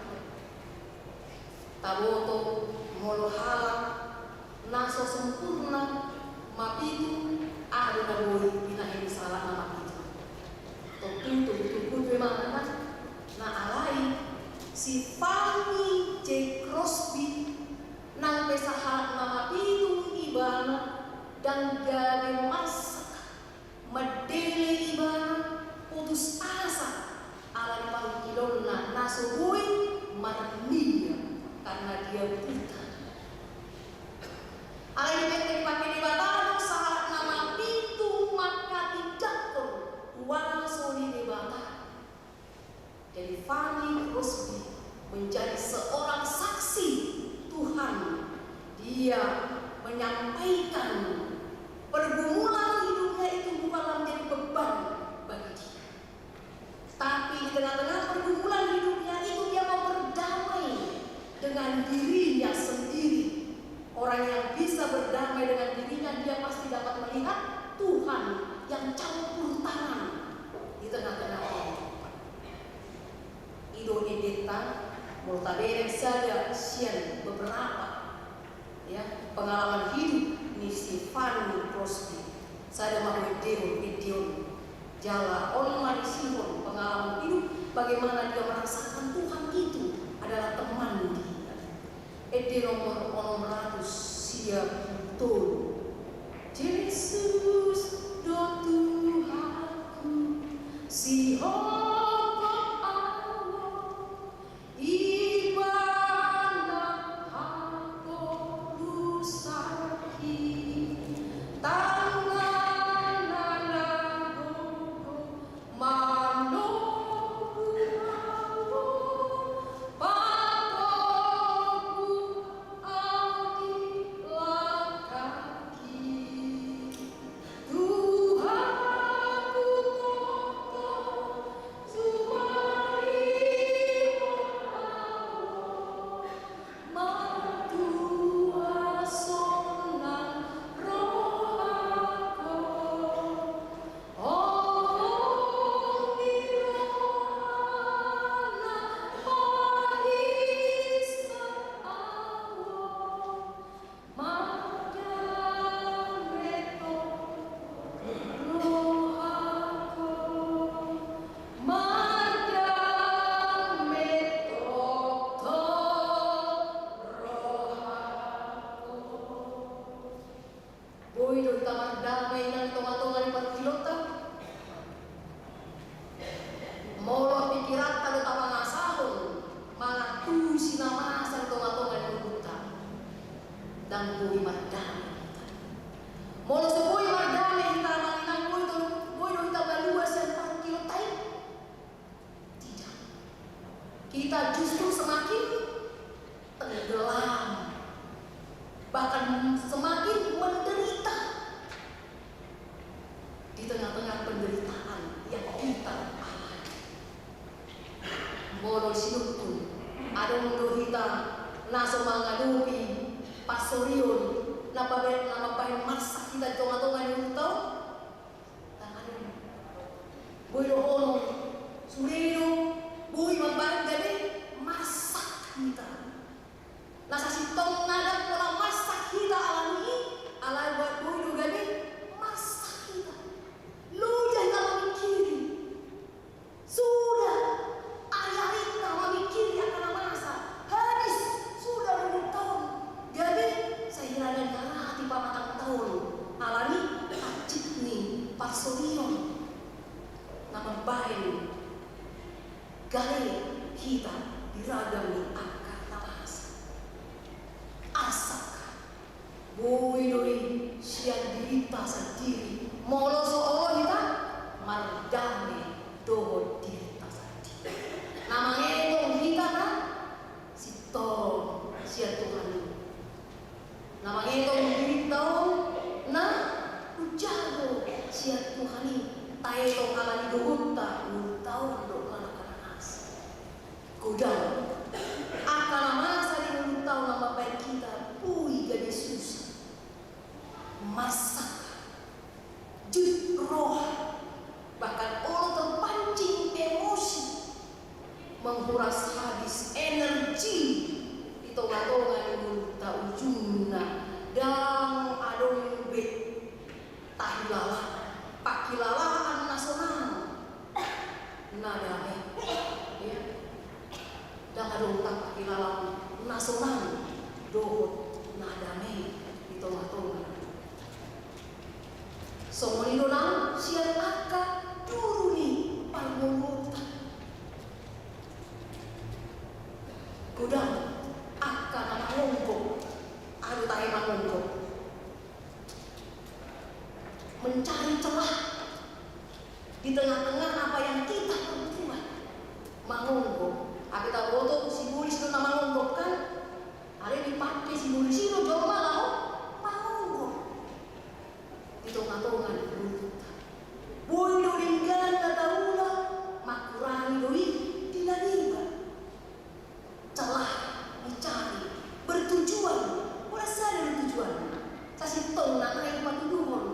Taboto molo halak na so sempurna mapitung, aha do na boi binahen ni sahalak na mapitung? Tontu, tontu, tontu do ibana. Na alai si Fanny J Crosby, nang pe sahalak na mapitung ibana, ndang gabe marsak mandele ibana putus asa ala ni parungkilonna na so boi marnida karena dia buta. Alai di benteng pake Debata do sahalak na mapitung manghatindanghon kuaso ni Debata. Jadi Fanny Crosby menjadi seorang saksi Tuhan. Dia menyampaikan pergumulan hidupnya itu bukanlah menjadi beban bagi dia. Tapi di tengah-tengah pergumulan hidupnya itu, dia mau berdamai dengan dirinya sendiri. Orang yang bisa berdamai dengan dirinya, dia pasti dapat melihat Tuhan yang campur tangan di tengah-tengah kehidupan. I do endenta, molo tabereng sada sian beberapa, ya, pengalaman hidup ni si Fanny Crosby. Sada ma huendehon ende on. Jala on ma risihon pengalaman hidup, bagaimana dia merasakan Tuhan itu adalah teman dia. Ende nomor onom ratus sia pulu tolu. do hita mardame inang di tonga-tonga ni parungkilonta? Molo pikiranta do tapangasahon mangantusi na masa di tonga-tonga ni ngolunta, ndang boi mardame hita. Molo so boi mardame hita, amang inang, boi do, boi do hita malua sian parungkilonta i? Tidak. Kita justru semakin tenggelam, bahkan semakin menderita di tengah-tengah penderitaan yang kita alami. Molo sinungkun, adong do hita na so mangadopi parsorion na mambahen, na mambahen marsak hita di tonga-tonga ni ngolunta on? Ndang adong. Boi dohonon, sude do boi mambahen gabe marsak hita. Na sasintongna ndang pola marsak hita alani i, alai boi do gabe marsak hita. Loja hita mamingkiri. Suda ari-arinta mamingkiri angka na masa, habis suda ngolunta on, gabe sai hira na diharati pamatangta on alani hansit ni parsorion na mambahen gale hita di ragam ni angka na masa. Asa boi do i sian dirinta sandiri, molo so olo hita mardame dohot dirinta sandiri. Na mangetong hita na sintong sian Tuhan i. Na mangetong dirinta on na umjago sian Tuhan i. Taetong alani dohononta, ngolunta on do manang angka na masa. Godang angka na masa di ngolunta on na mambahen hita boi gabe susah, marsak, jut roha, bahkan olo terpancing emosi, menguras habis energi di tonga-tonga ni ngolunta. Ujungna ndang adong be tahilala, pangkilalaan na sonang, na dame. Ya. Ndang adong pangkilalaan na sonang dohot na dame di tonga-tonga. Songon i do nang sian angka duru ni parngoluonta. Godang angka na mangonggok, alu tahe mangonggok, mencari celah di tengah-tengah apa yang kita perbuat. Mangonggok. Ai taboto sibolis do na mangonggok, kan? Alai dipake sibolis i do jolma laho mangonggok di tonga-tonga ni ngolunta. Boi do denggan na taula, mangkurangi do i di na deba. Celah dicari, bertujuan, pola sada do tujuanna. Sasintongna na i patuduhon,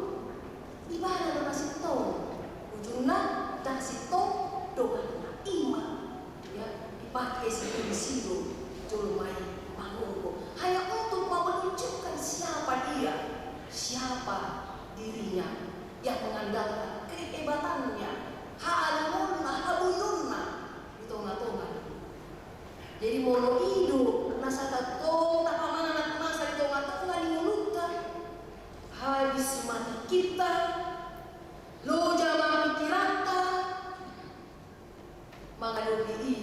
ibana do na sintong. Ujungna ndang sintong donganna, ima. Ya, dipake sibolis i do jolma i mangonggok hanya untuk mau menunjukkan siapa dia, siapa dirinya, yang mengandalkan kehebatannya, hahalingonna, haboionna di tonga-tonga. Jadi molo i do na satongtong tapamangan na masa di tonga-tonga ni ngolunta, habis ma tingkinta, loja ma pingkiranta, mangadopi i,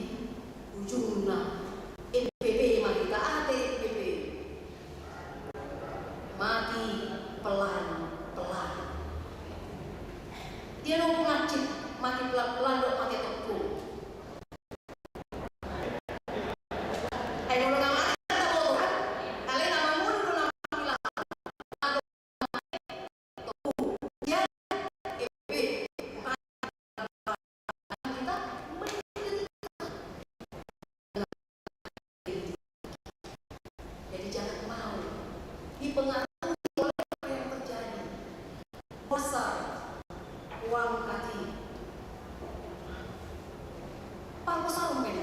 ujungna M P P ma hita. Aha ate M P P? Mati pelan-pelan. Dia do mati, mati pelan-pelan dohot mati tongko. Ai molo na mati taboto, kan? Alai na mangolu do na manghilang. Jadi jangan mau dipengaruhi oleh apa yang terjadi. Pasal uang kati. Parpsalmen,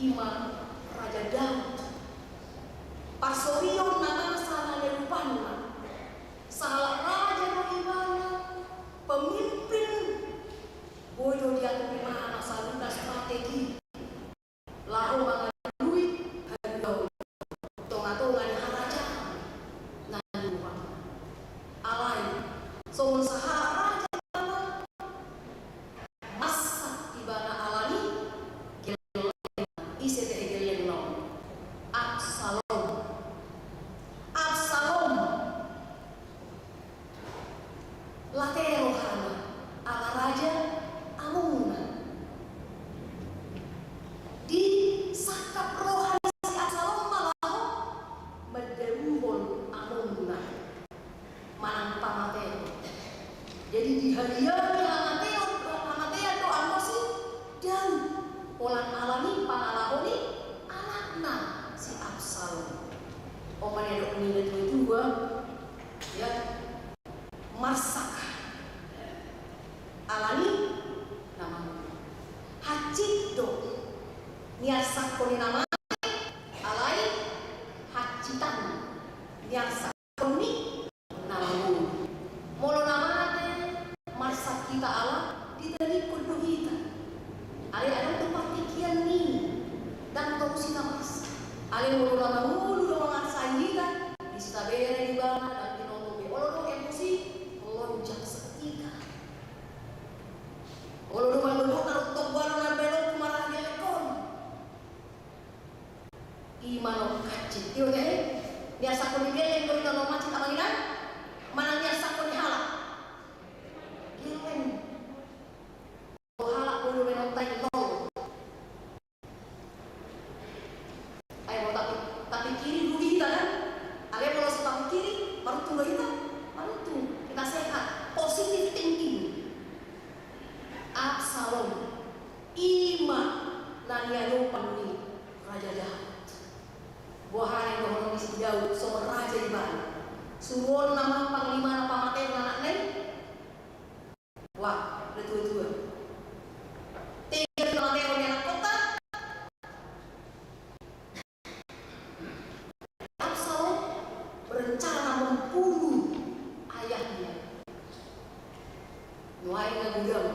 ima Raja Daud. Parsorion na masa na niudupanna. Sahalak raja do ibana, pemimpin, boi do diatur ibana saluhutna strategi laho mangalului hagabeon di tonga-tonga ni harajaon na niudupanna. Jadi dihadiangi hamatean, hamatean do anggo si Daud. Pola alani pangalaho ni anakna si Absalom. Opa ni adok ni na tua-tua, ya, marsak alani na mangolu. Hansit do niarsakhon ni na mate, alai hansitan niarsak ni na mangolu. Molo na mate marsak hita ala ditalingkon do hita. Alai adong do partingkian ni i, ndang torus hita marsak. Alai molo na mangolu do mangarsai hita, disi tabere ibana, ndang binoto be. Olo do emosi, lonjak seketika. Olo do mangolu taruntong baru na belok marah dia lekon. I ma na hansit, tio te, niarsakhon ni gelleng do i na hansit amang inang, manang niarsakhon ni halak? Gelleng. Halak molo menotai nol. Ai molo tapi, tapi kiri rugi hita kan? Alai molo so tapi kiri, maruntung do hita, maruntung. Hita sehat, positive thinking. Absalom. I ma na niadopan ni Raja Daud. Boha na nidohonon ni si Daud songon raja ibana? Suruonna ma panglimana pamatehon anakna i? Wah, na tua-tua. Tega do pamatehon ni anakkonta? Absalom berencana membunuh ayahnya. Nuaeng na godang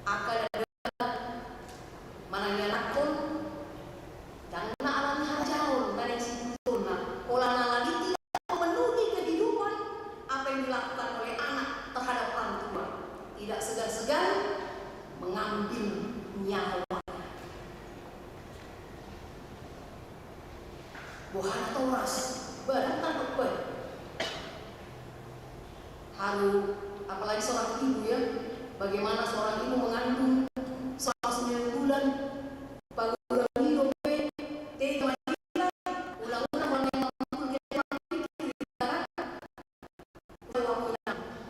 angka na denggan manang ianakhon, ndang na alani harajaon na naeng sibutuhonna, pola na alani tidak memenuhi kehidupan apa yang dilakukan oleh anak terhadap orang tua, tidak segan-segan mengambil nyawa. Boha na toras, barang tangkap bai. Haru, apalagi seorang ibu ya, bagaimana seorang ibu mengandung selama sembilan bulan, pagulang i dope, tega ma hita, ulang-ulang molo memang betul kita.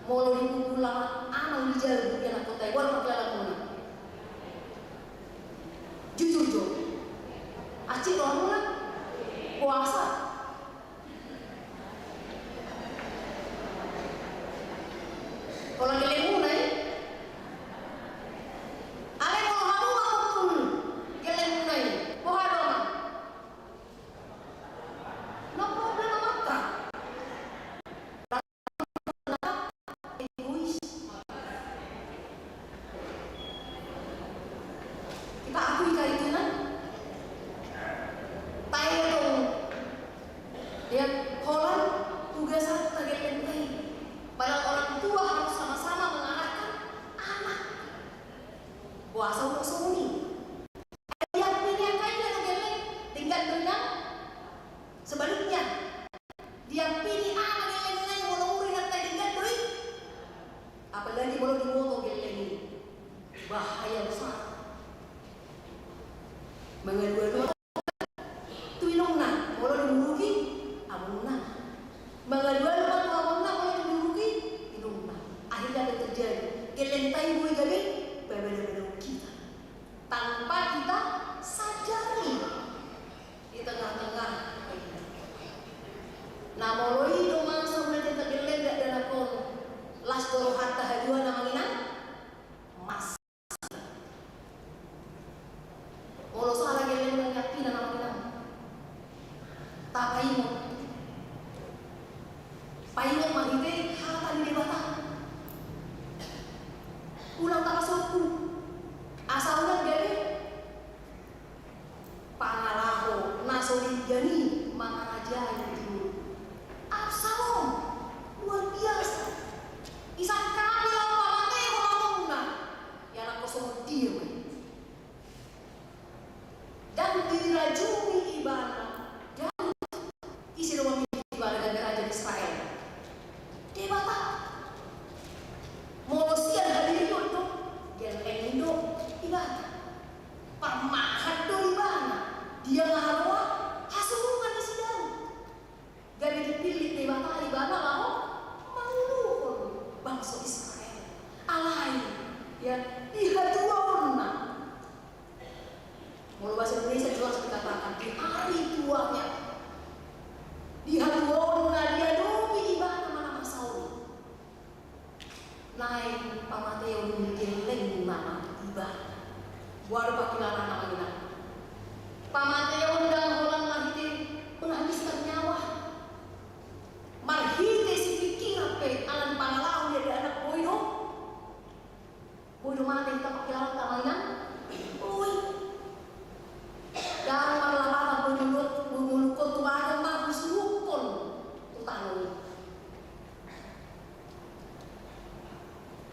Molo dipukul laho amang di jabu ianakhonta i, boha ma pangkilalamuna? Jujur jo. Hansit rohamuna? Puasa? Pola gellengmuna i? Alai molo hamu mamukul gellengmuna i, boha do amang? No problem amang. Egois. Kita akui kali itu kan? Tahu dong. Ya, holan tugas satu target penting. Padahal orang tua harus sama-sama mengarahkan anak. Puasa untuk suni. Dia pilih yang kaya atau gelleng, tinggal dengan sebaliknya. Dia pilih anak yang lain, molo uri nanti tinggal doi. Apalagi molo diboto gelleng i. Bahaya besar. Mangadu-adu tu inongna, molo dimuruki amongna. Mangadu-adu ma tu amongna, molo dimuruki inongna. Akhirnya apa yang terjadi? Gellengta i boi gabe babada-badahon hita. Tanpa kita sadari. Di tengah-tengah. Na molo i do masa na hita gelleng dakdanak on. Las do rohanta haduan amang inang. Mas. Molo sala gellengna niampina amang inang. Tapaingot. Paingot ma hita hata ni Debata. Ulang tapasombu. Asa unang gabe pangalaho na so denggan i mangarajai di ngolu. Absalom, luar biasa. Isangkapi laho pamatehon amongna. Ianakhon songon dia ma i. Dan dirajumi ibana Daud. Ise do mamilih ibana gabe raja di Israel?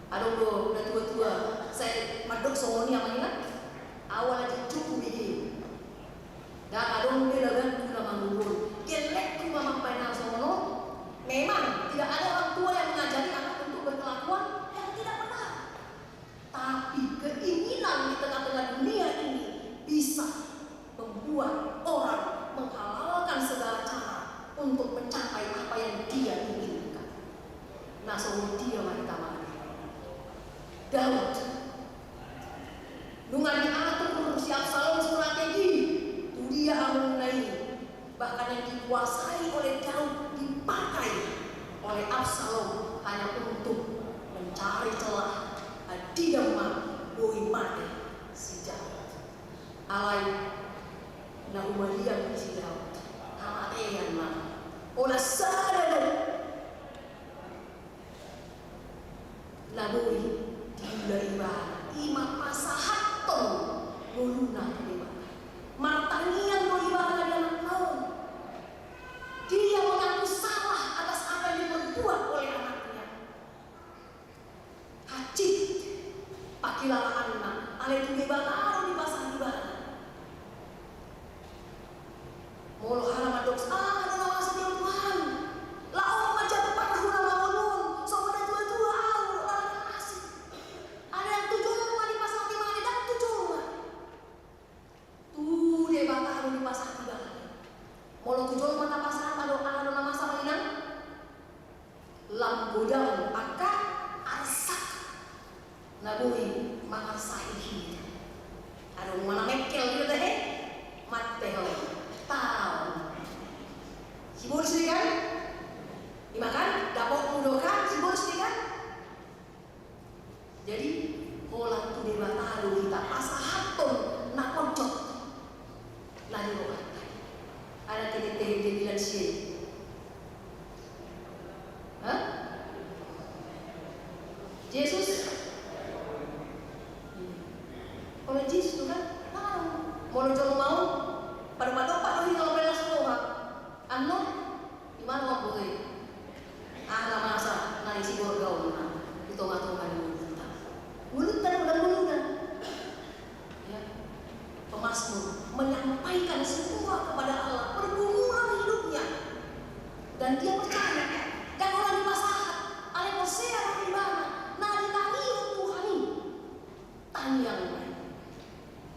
Adong do na tua-tua sai mandok songon i, amang inang? Au ala jujungku bege. Ndang adong be laganku na mangolu on. Gellengku ma mambahen hal songon on. Memang tidak ada orang tua yang mengajari anak untuk berkelakuan yang tidak benar. Tapi keinginan di tengah-tengah dunia ini bisa membuat orang menghalalkan segala cara untuk mencapai apa yang dia inginkan. Na songon dia ma hita, amang? Daud. Nunga diatur si Absalom strategi tu dia hamuna i, bahkan yang dikuasai oleh Daud dipakai oleh Absalom hanya untuk mencari celah. Andigan ma boi mate si Daud. Alai na humaliang si Daud, hamatean ma. Holan sada do na boi diula ibana, i ma pasahathon ngoluna tu Debata. Martangiang do ibana di anakna on. Dia mengaku salah atas apa yang diperbuat oleh anaknya. Hansit pangkilalaanna, alai tu Debata do dipasahat ibana. Molo hara mandok, ah, adong na masa di Tuhan. Laho ma jambarhu na mangolu on, songon na tua-tua au, ala na asing. Adong tu jolma dipasahat ibana, ndang tu jolma. Tu Debata do dipasahat ibana. Molo tu jolma tapasahat, adong, adong na masa, amang inang? Lam godang angka arsak na boi mangarsahi hita. Adong ma na mengkel do tahe, mate ho. Tau. Sibolis do i kan? I ma kan? Dapotmu do kan? Sibolis do i kan? Jadi, holan tu Debata do hita pasahathon na ponjot na di rohanta. Ada tinete di bilang sie. Hah? Jesus? Holan Jesus tu kan? Nah, molo jolma on, padopadopa do hita, molo melas roha. Annon, di mana waktu itu? Aha na masa na disi gorga on na di tongatonga ni ngolunta. Ngolunta do, ngolunta. Ya. Pemazmur menyampaikan semua kepada Allah, pergumulan hidupnya. Dan dia percaya, dan holan dipasahat, alai porsea do ibana, na ditangihon Tuhan i tangiang ma i.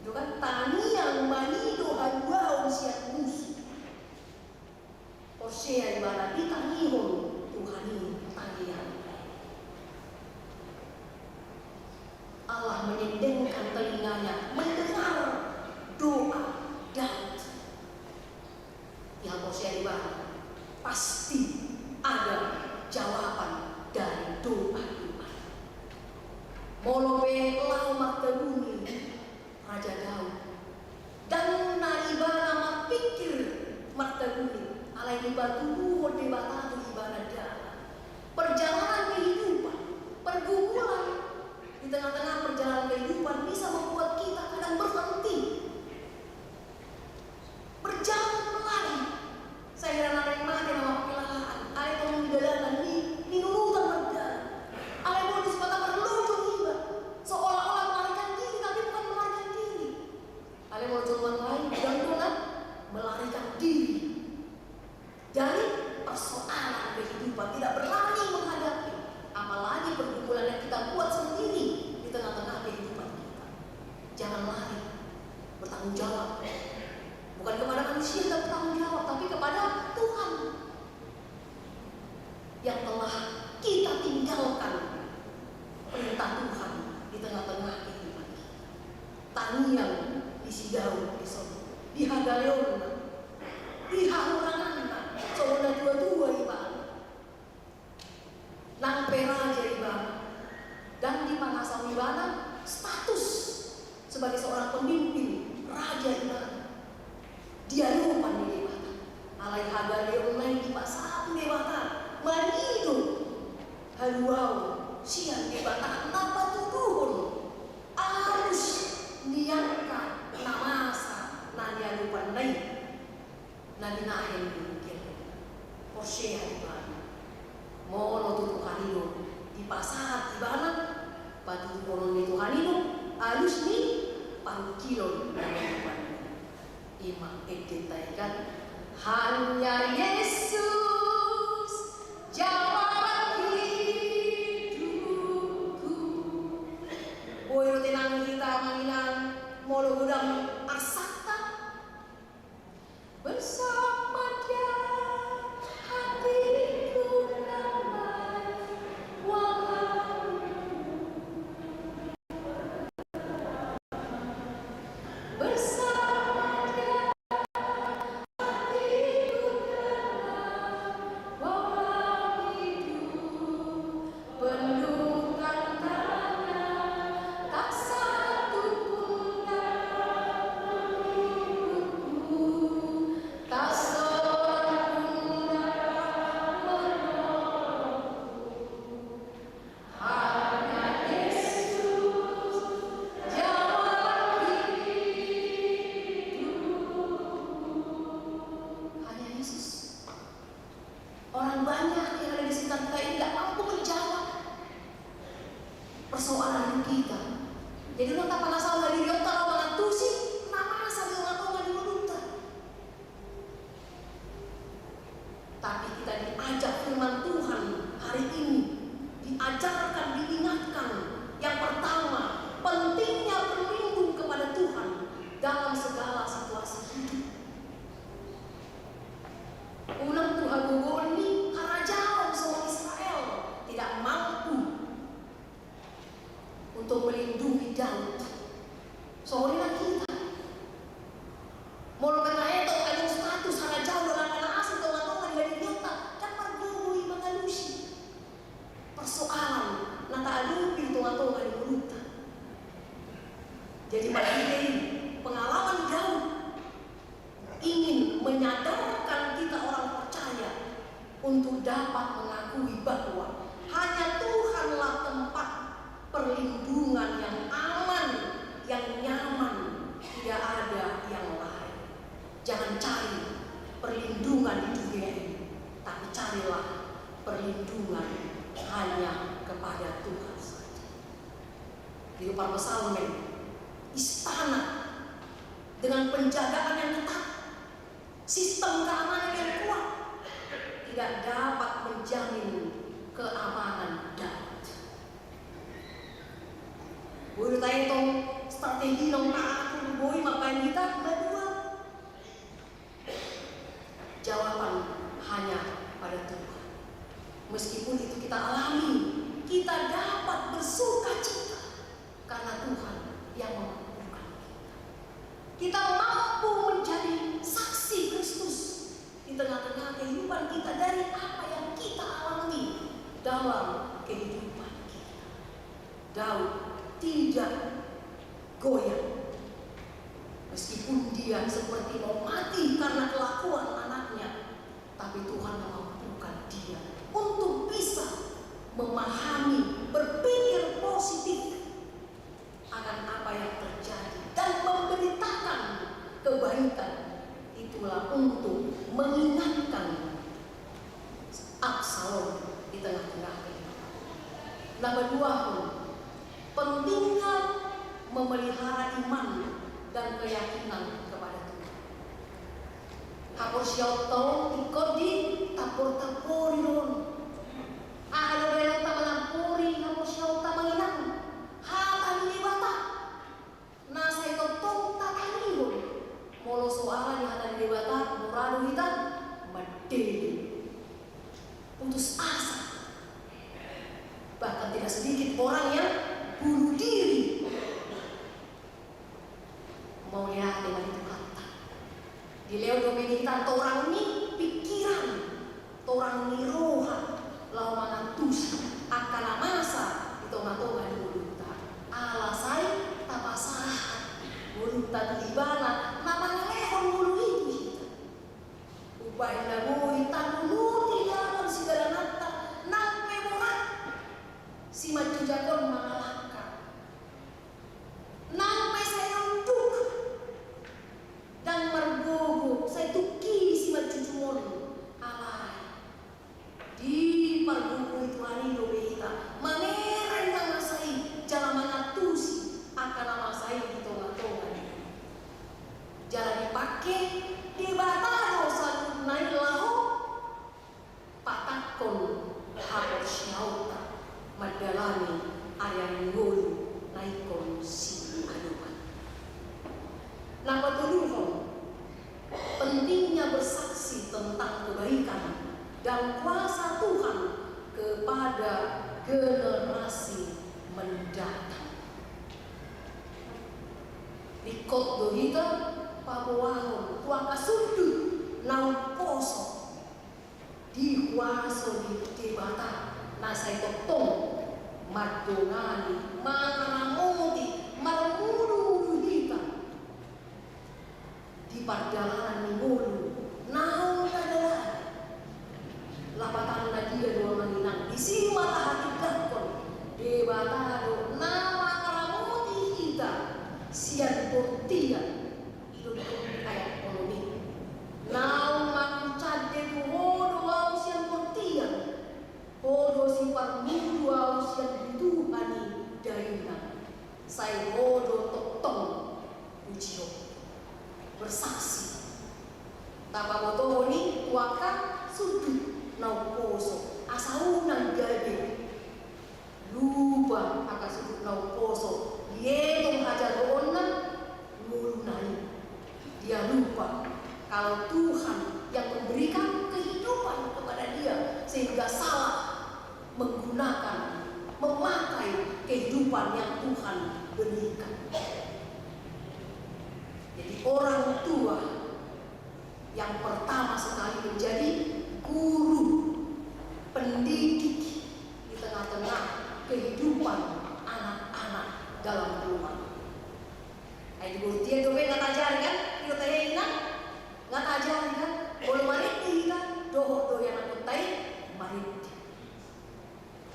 Itu kan, tangiang ma i do haluaon sian musu. Porsea ibana, ditangihon Tuhan i tangiang. Allah menyendengkan telinganya mendengar doa Daud. Ia porsea ibana, pasti ada jawaban dari doa ibana. Molo pe laho martabuni Raja Daud, ndang na ibana marpingkir martabuni, alai dipatuduhon Debata tu ibana dalan. Perjalanan kehidupan, pergumulan di tengah-tengah perjalanan kehidupan bisa membuat kita kadang berhenti. Berjalan melari. Sai hira na naeng mate nama pangkilalaan. Alai tong di dalanan ni, ninurutan mardalan. Alai molo di Sumatera marlojo iba, seolah-olah melarikan diri, tapi bukan melarikan diri. Alai molo jolma lain, bilang do na melarikan diri dari persoalan. Au kilo na menupan. Ima ende ta i kan. Hanya Yesus jawaban hidupku. Boi do tenang hita mangilang molo godang arsakta. Bersama Dia hatiku damai, walau bersama Dia hatiku damai, walau hidup penuh tantangan, tak satu pun dapat menghibur. Orang banyak yang ada di sekitar kita ini nggak mampu menjawab persoalan hidup kita. Jadi, unang tapanasahon hadirionta laho mangantusi na masa di tonga-tonga ni ngolunta. Tapi kita diajak firman Tuhan hari ini, diajarkan, diingatkan. Yang pertama, pentingnya berlindung kepada Tuhan dalam segala situasi hidup. Unang tu hagogoon ni harajaon songon Israel tidak mampu untuk melindungi Daud. Songon i nang hita. Molo pe taeto adong status harajaon dohot angka na asing tonga-tonga ni hadirionta, ndang margogo i mangalusi persoalan na taadopi tonga-tonga ni ngolunta. Jadi, marhite i pengalaman Daud ingin menyadarkan kita orang percaya untuk dapat mengakui bahwa hanya Tuhanlah tempat perlindungan yang aman, yang nyaman, tidak ada yang lain. Jangan cari perlindungan di dunia ini, tapi carilah perlindungan hanya kepada Tuhan saja. Di parpsalmen, istana dengan penjagaan yang ketat, sistem keamanan yang kuat tidak dapat menjamin keamanan Daud. Boi do taeto strategi naung taatur, boi mambahen hita na dua. Jawaban hanya pada Tuhan. Meskipun itu kita alami, kita dapat bersukacita karena Tuhan yang memampukan kita. Kita mampu menjadi saksi Kristus di tengah-tengah kehidupan kita dari apa yang kita alami dalam kehidupan kita. Daud tidak goyang. Meskipun dia seperti mau mati karena kelakuan anaknya, tapi Tuhan memampukan dia untuk bisa memahami, berpikir positif akan apa yang terjadi, dan memberitakan kebaikan. Itulah untuk mengingatkan Absalom di tengah-tengah kehidupan. Na paduahon, pentingnya memelihara iman dan keyakinan kepada Tuhan. Haporseaonta on ingkon ditampor-tampori do on. Aha do baenonta manampori haporseaonta, manginang hata ni Debata? Na sai tongtong tatangihon, molo so ala ni hata ni Debata, mura do hita mandele, putus asa. Bahkan tidak sedikit orang yang bunuh diri. Mauliate ma di Tuhanta. Dilehon dope di hita torang ni pikiran, torang ni roha, laho mangantusi angka na masa di tonga-tonga ni ngolunta. Ala sai tapasahat ngolunta tu Ibana na mangalehon ngolu i tu hita. Umbahen na boi tanunuti dalan sidalananta, nang pe borat simanjujak on mangalangka. Nang pe sai unduk, ndang margogo, sai tungki simanjujak. Mandalani ari-ari ni ngolu na ingkon siadopan. Na patoluhon, pentingnya bersaksi tentang kebaikan dan kuasa Tuhan kepada generasi mendatang. Ringkot do hita paboahon tu angka sundut na umposo di huaso ni Debata na sai tongtong mandongani, mangaramoti, marmudu-mudu hita di pardalanan ni ngolu naung tadalani. Lapatanna dia do, amang inang, disi ma tahatindangkon, Debata do na mangaramoti hita sian bortian. I do didok di ayat onom i: Naung manghucande tu Ho do ahu sian bortian, Ho do siparmudu ahu sian bituha ni dainang. Sai Ho do tongtong hujou. Bersaksi. Tapabotohon i tu angka sundut na umposo, asa unang gabe lupa angka sundut na umposo, dietong hajaroonna ngoluna i. Dia lupa kalau Tuhan yang memberikan kehidupan kepada dia, sehingga salah menggunakan, memakai kehidupan yang Tuhan berikan. Jadi, orang tua yang pertama sekali menjadi guru, pendidik di tengah-tengah kehidupan anak-anak dalam keluarga. Ai di bortian dope nga taajari, kan? Di kota hei, inang, nga taajari, kan? Molo marende hita, dohot do ianakhonta i marende.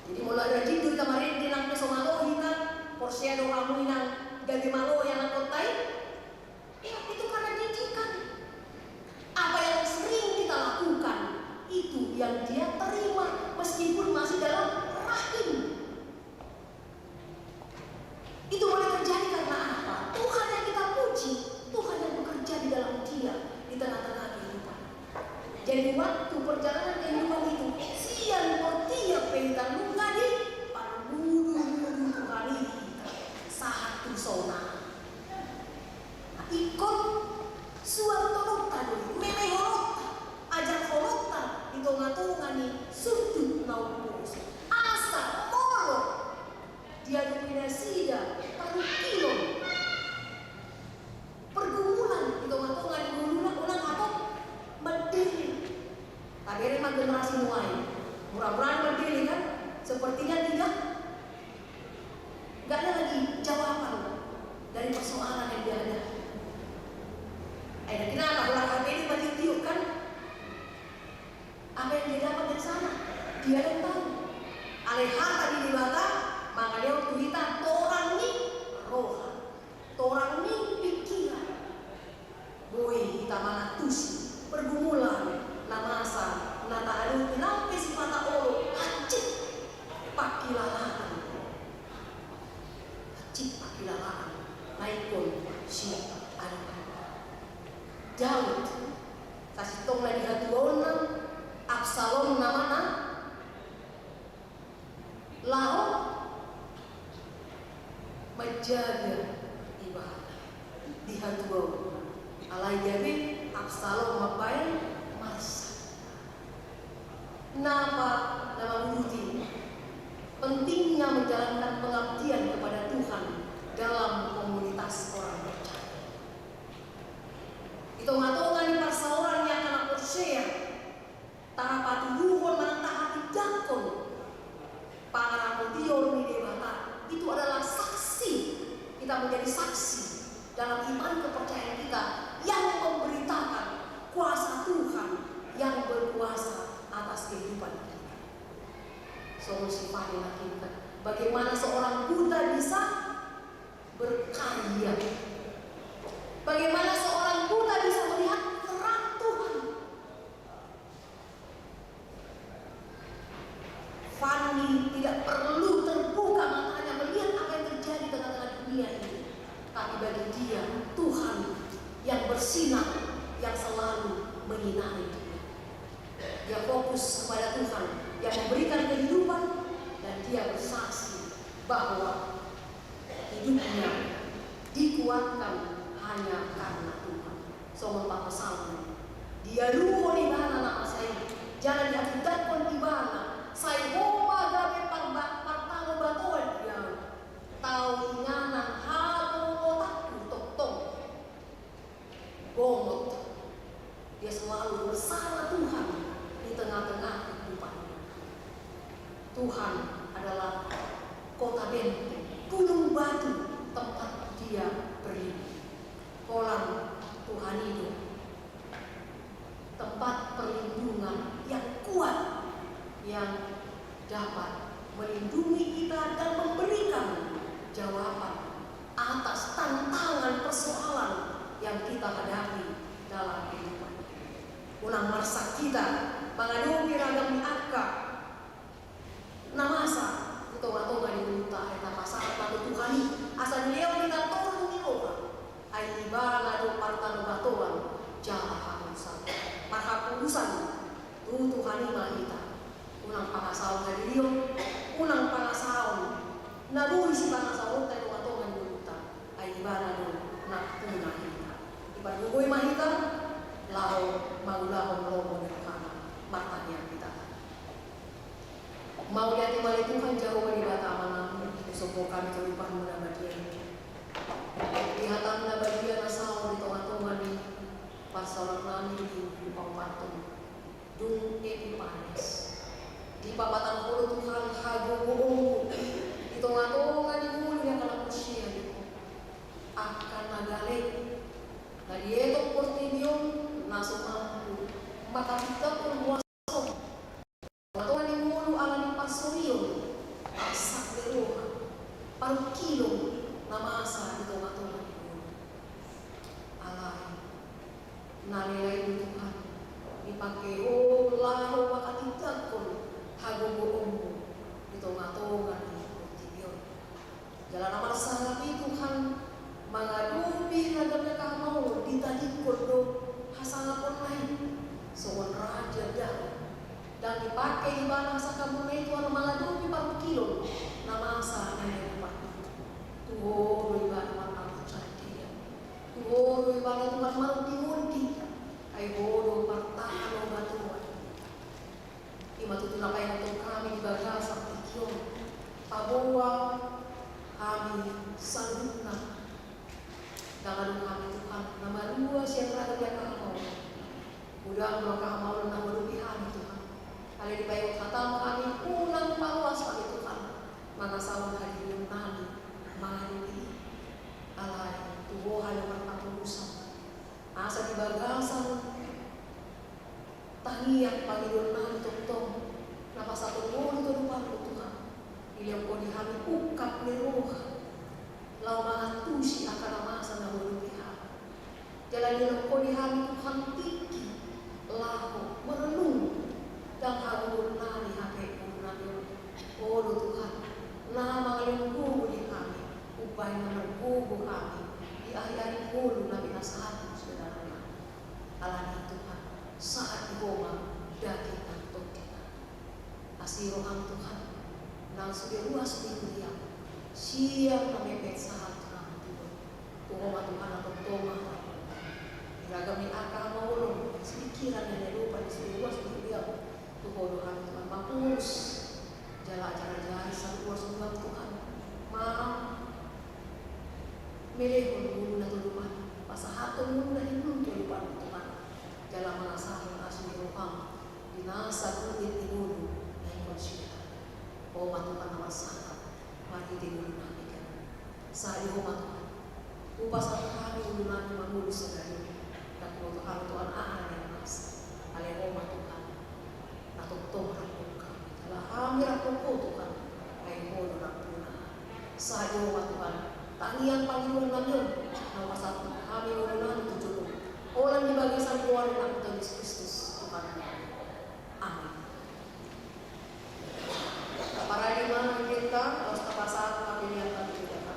Jadi molo rajin do hita marende, nang pe so malo hita, porsea do hamu, inang, gabe malo ianakhonta i. Ya, itu karena didikan. Apa yang sering kita lakukan, itu yang dia terima meskipun masih dalam rahim. Itu boleh terjadi karena apa? Tuhan yang kita puji, Tuhan yang bekerja di dalam dia, di tengah-tengah kehidupan. Jadi, waktu perjalanan kehidupan itu, sian bortian pe hita nunga diparmudu-mudu Tuhan i, sahat tu saonari. Ingkon suanhononta do i, lehononta, ajarhononta di tonga-tonga ni sundut na umposo. Asa molo diadopi nasida parungkilon, pergumulan di tonga-tonga ni ngoluna, unang hatop mandele. Tabereng ma generasi nuaeng, mura-mura mandele, kan? Sepertinya tidak, nggak ada lagi jawaban dari persoalan yang dihadapi. Akhirnya kenapa? Ulang H P ini bertiup, kan? Apa yang dia dapat dari sana? Dia yang tahu. Alai hata ni Debata mangalehon tu hita torang ni roha, torang ni pikiran. Boi hita mangantusi pergumulan na masa na taadopi, nang pe sipata olo, hansit pangkilalaan. Hansit pangkilalaan na ingkon siadopan. Daud, sasintongna di hatuaonna, Absalom nama na laho manjaga ibana di hatuaonna. Alai gabe Absalom mambaen marsak. Napa na mangurupi pentingnya menjalankan pengabdian kepada Tuhan dalam komunitas orang percaya? Di tonga-tonga ni parsaoran ni angka na porsea, tapatuduhon manang tahatindangkon pangaramotion ni Debata, itu adalah saksi. Kita menjadi saksi dalam iman kepercayaan kita yang memberitakan kuasa Tuhan yang berkuasa atas kehidupan kita. Songon si Fani nangkin, bagaimana seorang buta bisa berkarya? Bagaimana seorang buta bisa melihat terang Tuhan? Fani tidak perlu terbuka matanya melihat apa yang terjadi di tengah-tengah dunia ini. Tapi bagi dia, Tuhan yang bersinar, yang selalu menyinari dia. Dia fokus kepada Tuhan yang memberikan kehidupan, dan dia bersa-, bahwa hidupnya dikuatkan hanya karena Tuhan. Songon pangkasal, dialuhon ibana na masa i, jala dihatindanghon ibana, sai ho ma gabe parba-, partano batoan di ahu, tau inganan hagogotanku tongtong. Bongot. Dia selalu bersama Tuhan di tengah-tengah kehidupannya. Tuhan adalah kota benteng, gunung batu tempat dia berlindung. Holan Tuhan i do tempat perlindungan yang kuat, yang dapat melindungi kita dan memberikan jawaban atas tantangan persoalan yang kita hadapi dalam kehidupan. Unang marsak hita mangadopi ragam ni angka na masa di tonga-tonga ni ngolunta, ai tapasahat ma tu Tuhan i asa dilehon hita toru ni roha. Ai ibana do partano batoan jala haposan. Marhaposan tu Tuhan i ma hita. Unang pangasaon hadirion, unang pangasaon na boi sipangasaonta di tonga-tonga ni ngolunta. Ai ibana do nampuna hita. Dipargogoi ma hita laho mangulahon lomo ni rohana. Martangiang hita. Mauliate ma ale Tuhan Jahowa Debata Amanami, husombahon hami tu adopanmu na badia. Di hatamu na badia na saut di tonga-tonga ni parsaoran nami di minggu paopathon. Dung Epipanes, dipapatangkon Tuhan hagogoonmu di tonga-tonga ni ngolu ni angka na porsea di ho. Angka na gale na dietong portibi on na so mampu manghatindanghon huaso on di tonga-tonga ni ngolu ala ni parsorion, arsak ni roha, parungkilon na masa di tonga-tonga ni ngolu. Alai na lae-lae i Tuhan, dipangke ho laho manghatindanghon hagogoonmu di tonga-tonga ni portibi on. Jala na marsangap i Tuhan, mangadopi ragam ni angka hamaolon, ditadingkon do hasangaponna i songon raja Daud. Ndang dipangke ibana hasangaponna i Tuhan mangadopi parungkilon na masa na nidokna. Tu ho do ibana marnamot sandia. Tu ho do ibana Tuhan marondi-rondi. Ai ho do partano batoan. I ma tutu na paingothon hami di bagasan tingki on. Paboa hami saluhutna. Ndang adong hami Tuhan na malua sian ragam ni angka hamaolon. Godang do angka hamaolon na huadopi hami Tuhan. Alai dipaingot hatamu hami, unang paloas hami Tuhan mangasaon hadirion nami mangadopi i. Alai tu ho hami marhaposan. Asa di bagasan tangiang pangidoan nami tongtong na pasahaton ngolu tu adopanmu Tuhan, dilehon ho di hami ungkap ni roha laho mangantusi angka na masa na huadopi hami. Jala dilehon ho di hami Tuhan tingki laho merenung, ndang hagogoon nami hape ngolu nami on. Ho do Tuhan na mangalehon gogo di hami, umbahen na margogo hami di ari-ari ni ngolu na pinasahatmu sian nami. Alani i Tuhan, sahat di ho ma daging nang tondi nami. Asi roham Tuhan, nang sude ruas ni huriam, sian na mepet sahat tu na tutu. Tu ho ma Tuhan na tongtong marhata. Di ragam ni angka hamaolon, sipikiran, na nidok ni sude ruas ni huriam. Tu ho do hami Tuhan mangurus. Jala ajar-ajari saluhut ruas ni huriam Tuhan. Ma melehon ngoluna tu adopanmu, pasahathon ngoluna i tu adopanmu Tuhan. Jala mangasahon asi ni roham di nasa rumit ni ngolu na ingkon sian ho. Ho ma Tuhan na marsangap marhite ngolu nami. Sahat di ho ma Tuhan. Hupasahat hami ngolu nami mangolu sadari on. Ndang huboto hami Tuhan aha na naeng masa. Alai ho ma Tuhan na tongtong rap dohot hami. Jala hami rap dohot ho Tuhan. Ai ho do nampuna. Sahat di ho ma Tuhan tangiang pangidoan nami on na hupasahat hami ngolu nami tu jolom. Holan di bagasan goar ni Tuhan Jesus Kristus Tuhan nami. Amin. Taparade ma angka hata, laos tapasahat ma pelean tu Debata.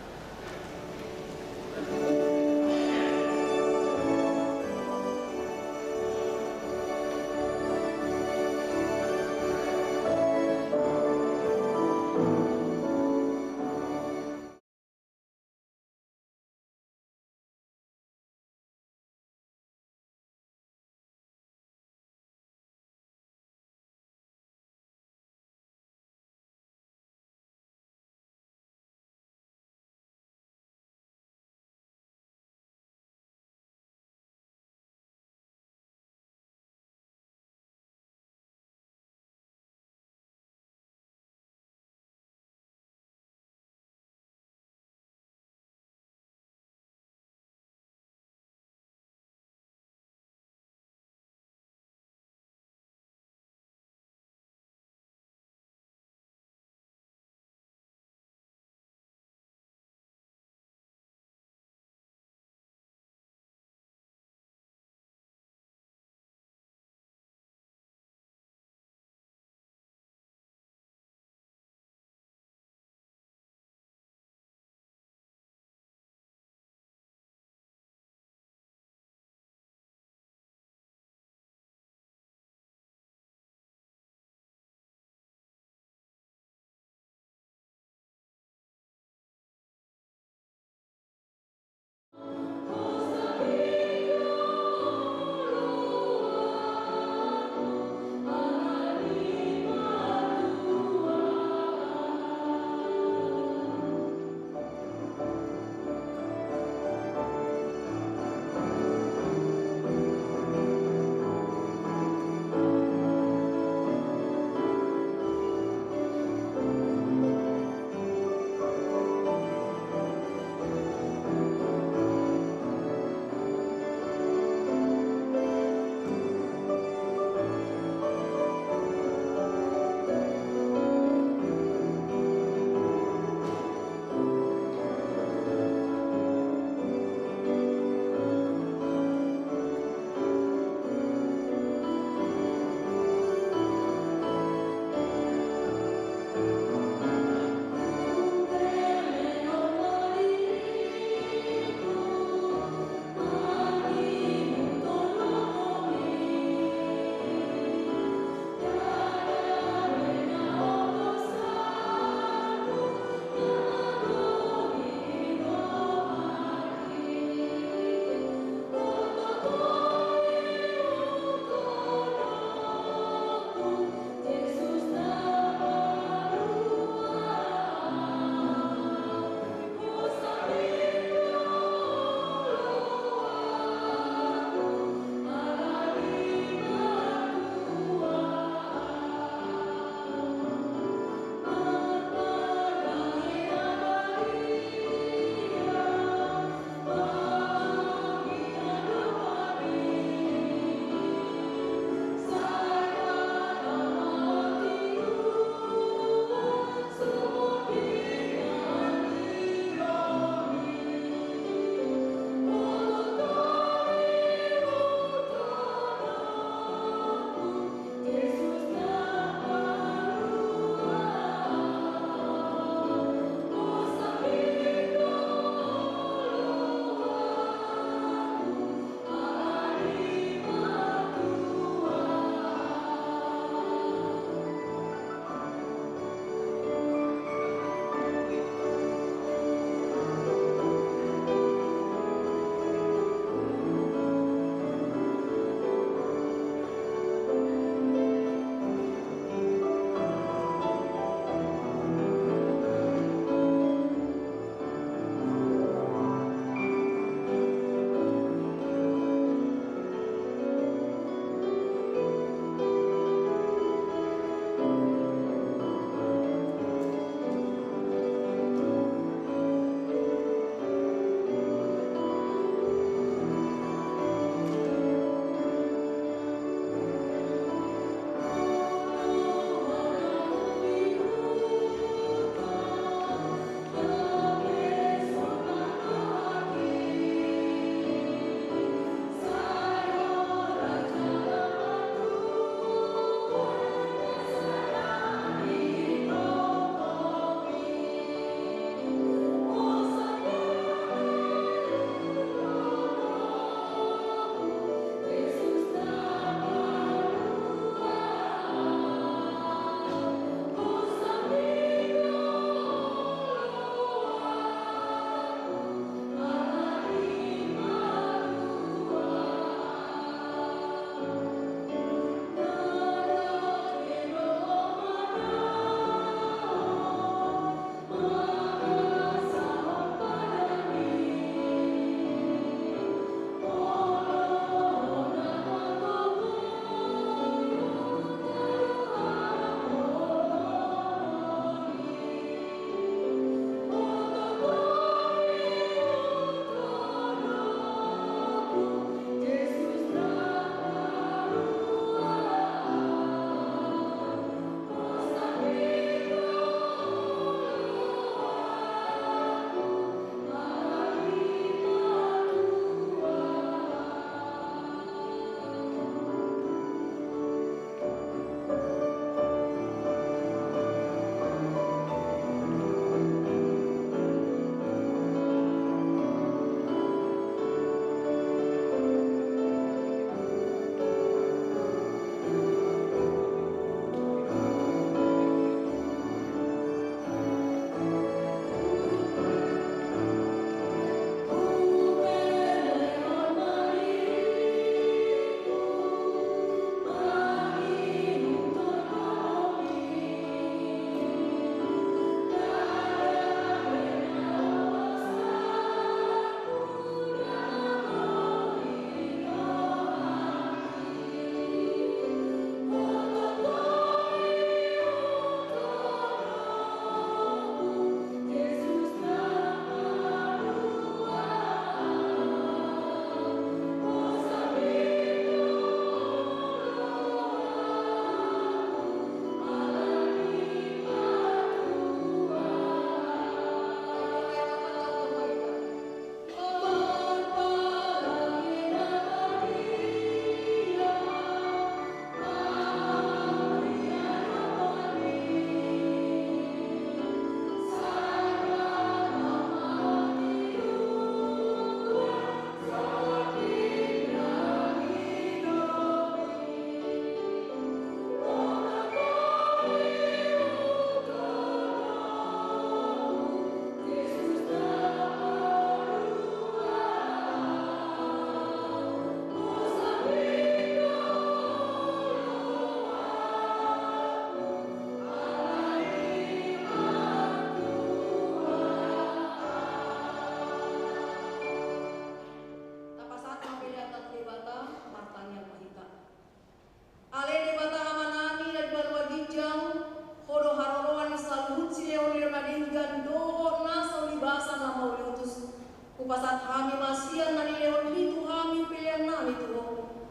na denggan dohot nasa ulibasan na mauliutus. Hupasahat hami ma sian na nilehonmi tu hami pelean nami tu Ho.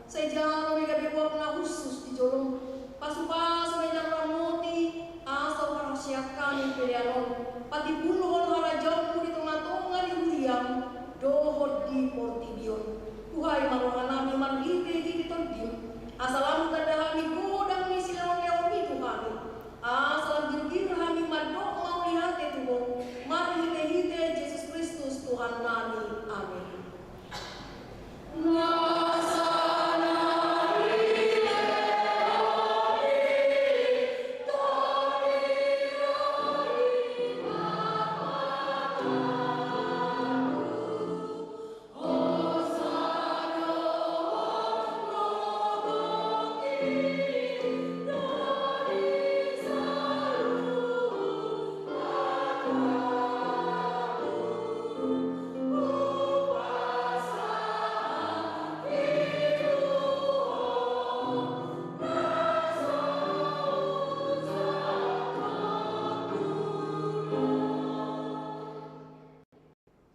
Sai jalo ma i gabe goar na hushus di jolom. Pasupasu ma i jala ramoti asa huparhaseang hami pelean on patimbulhon harajaonmu di tongatonga ni huriam dohot di portibi on. Buhai ma roha nami marhitehite Tondim, asa lam hutanda hami godang ni silehonlehonmi tu hami. Asa lam girgir hami mandok mauliate tu Ho, marhitehite Jesus Kristus Tuhan nami. Amen.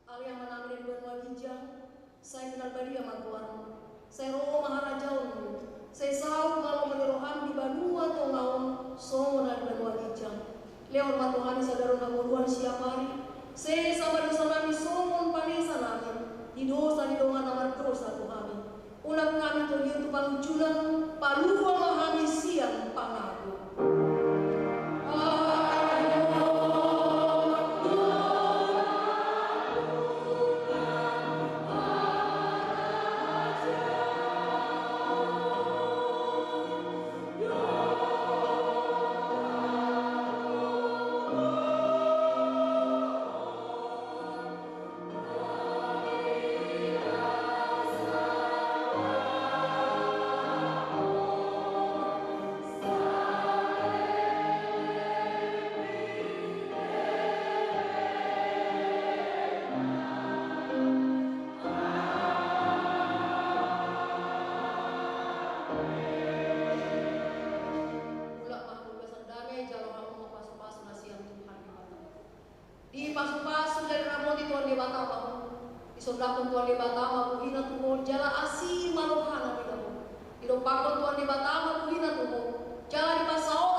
Ale Amanami na di banua ginjang, sai pinarbadia ma goarmu. Sai ro ma harajaonmu. Sai saut ma lomo ni roham di banua tonga on songon na di banua ginjang. Lehon ma tu hami sadari on hangoluan siapari. Sesa ma dosanami songon panesanami di dosa ni dongan na mardosa tu hami. Unang hami togihon tu pangunjunan, palua ma hami sian pangago. Mulak ma hamu di bagasan dame, jalo hamu ma pasupasu na sian Tuhan Debata. Dipasupasu jala diramoti Tuhan Debata ma ho. Disondangkon Tuhan Debata ma buhina tu ho jala asi ma rohana di ho. Didompakkon Tuhan Debata ma buhina tu ho jala dipasaor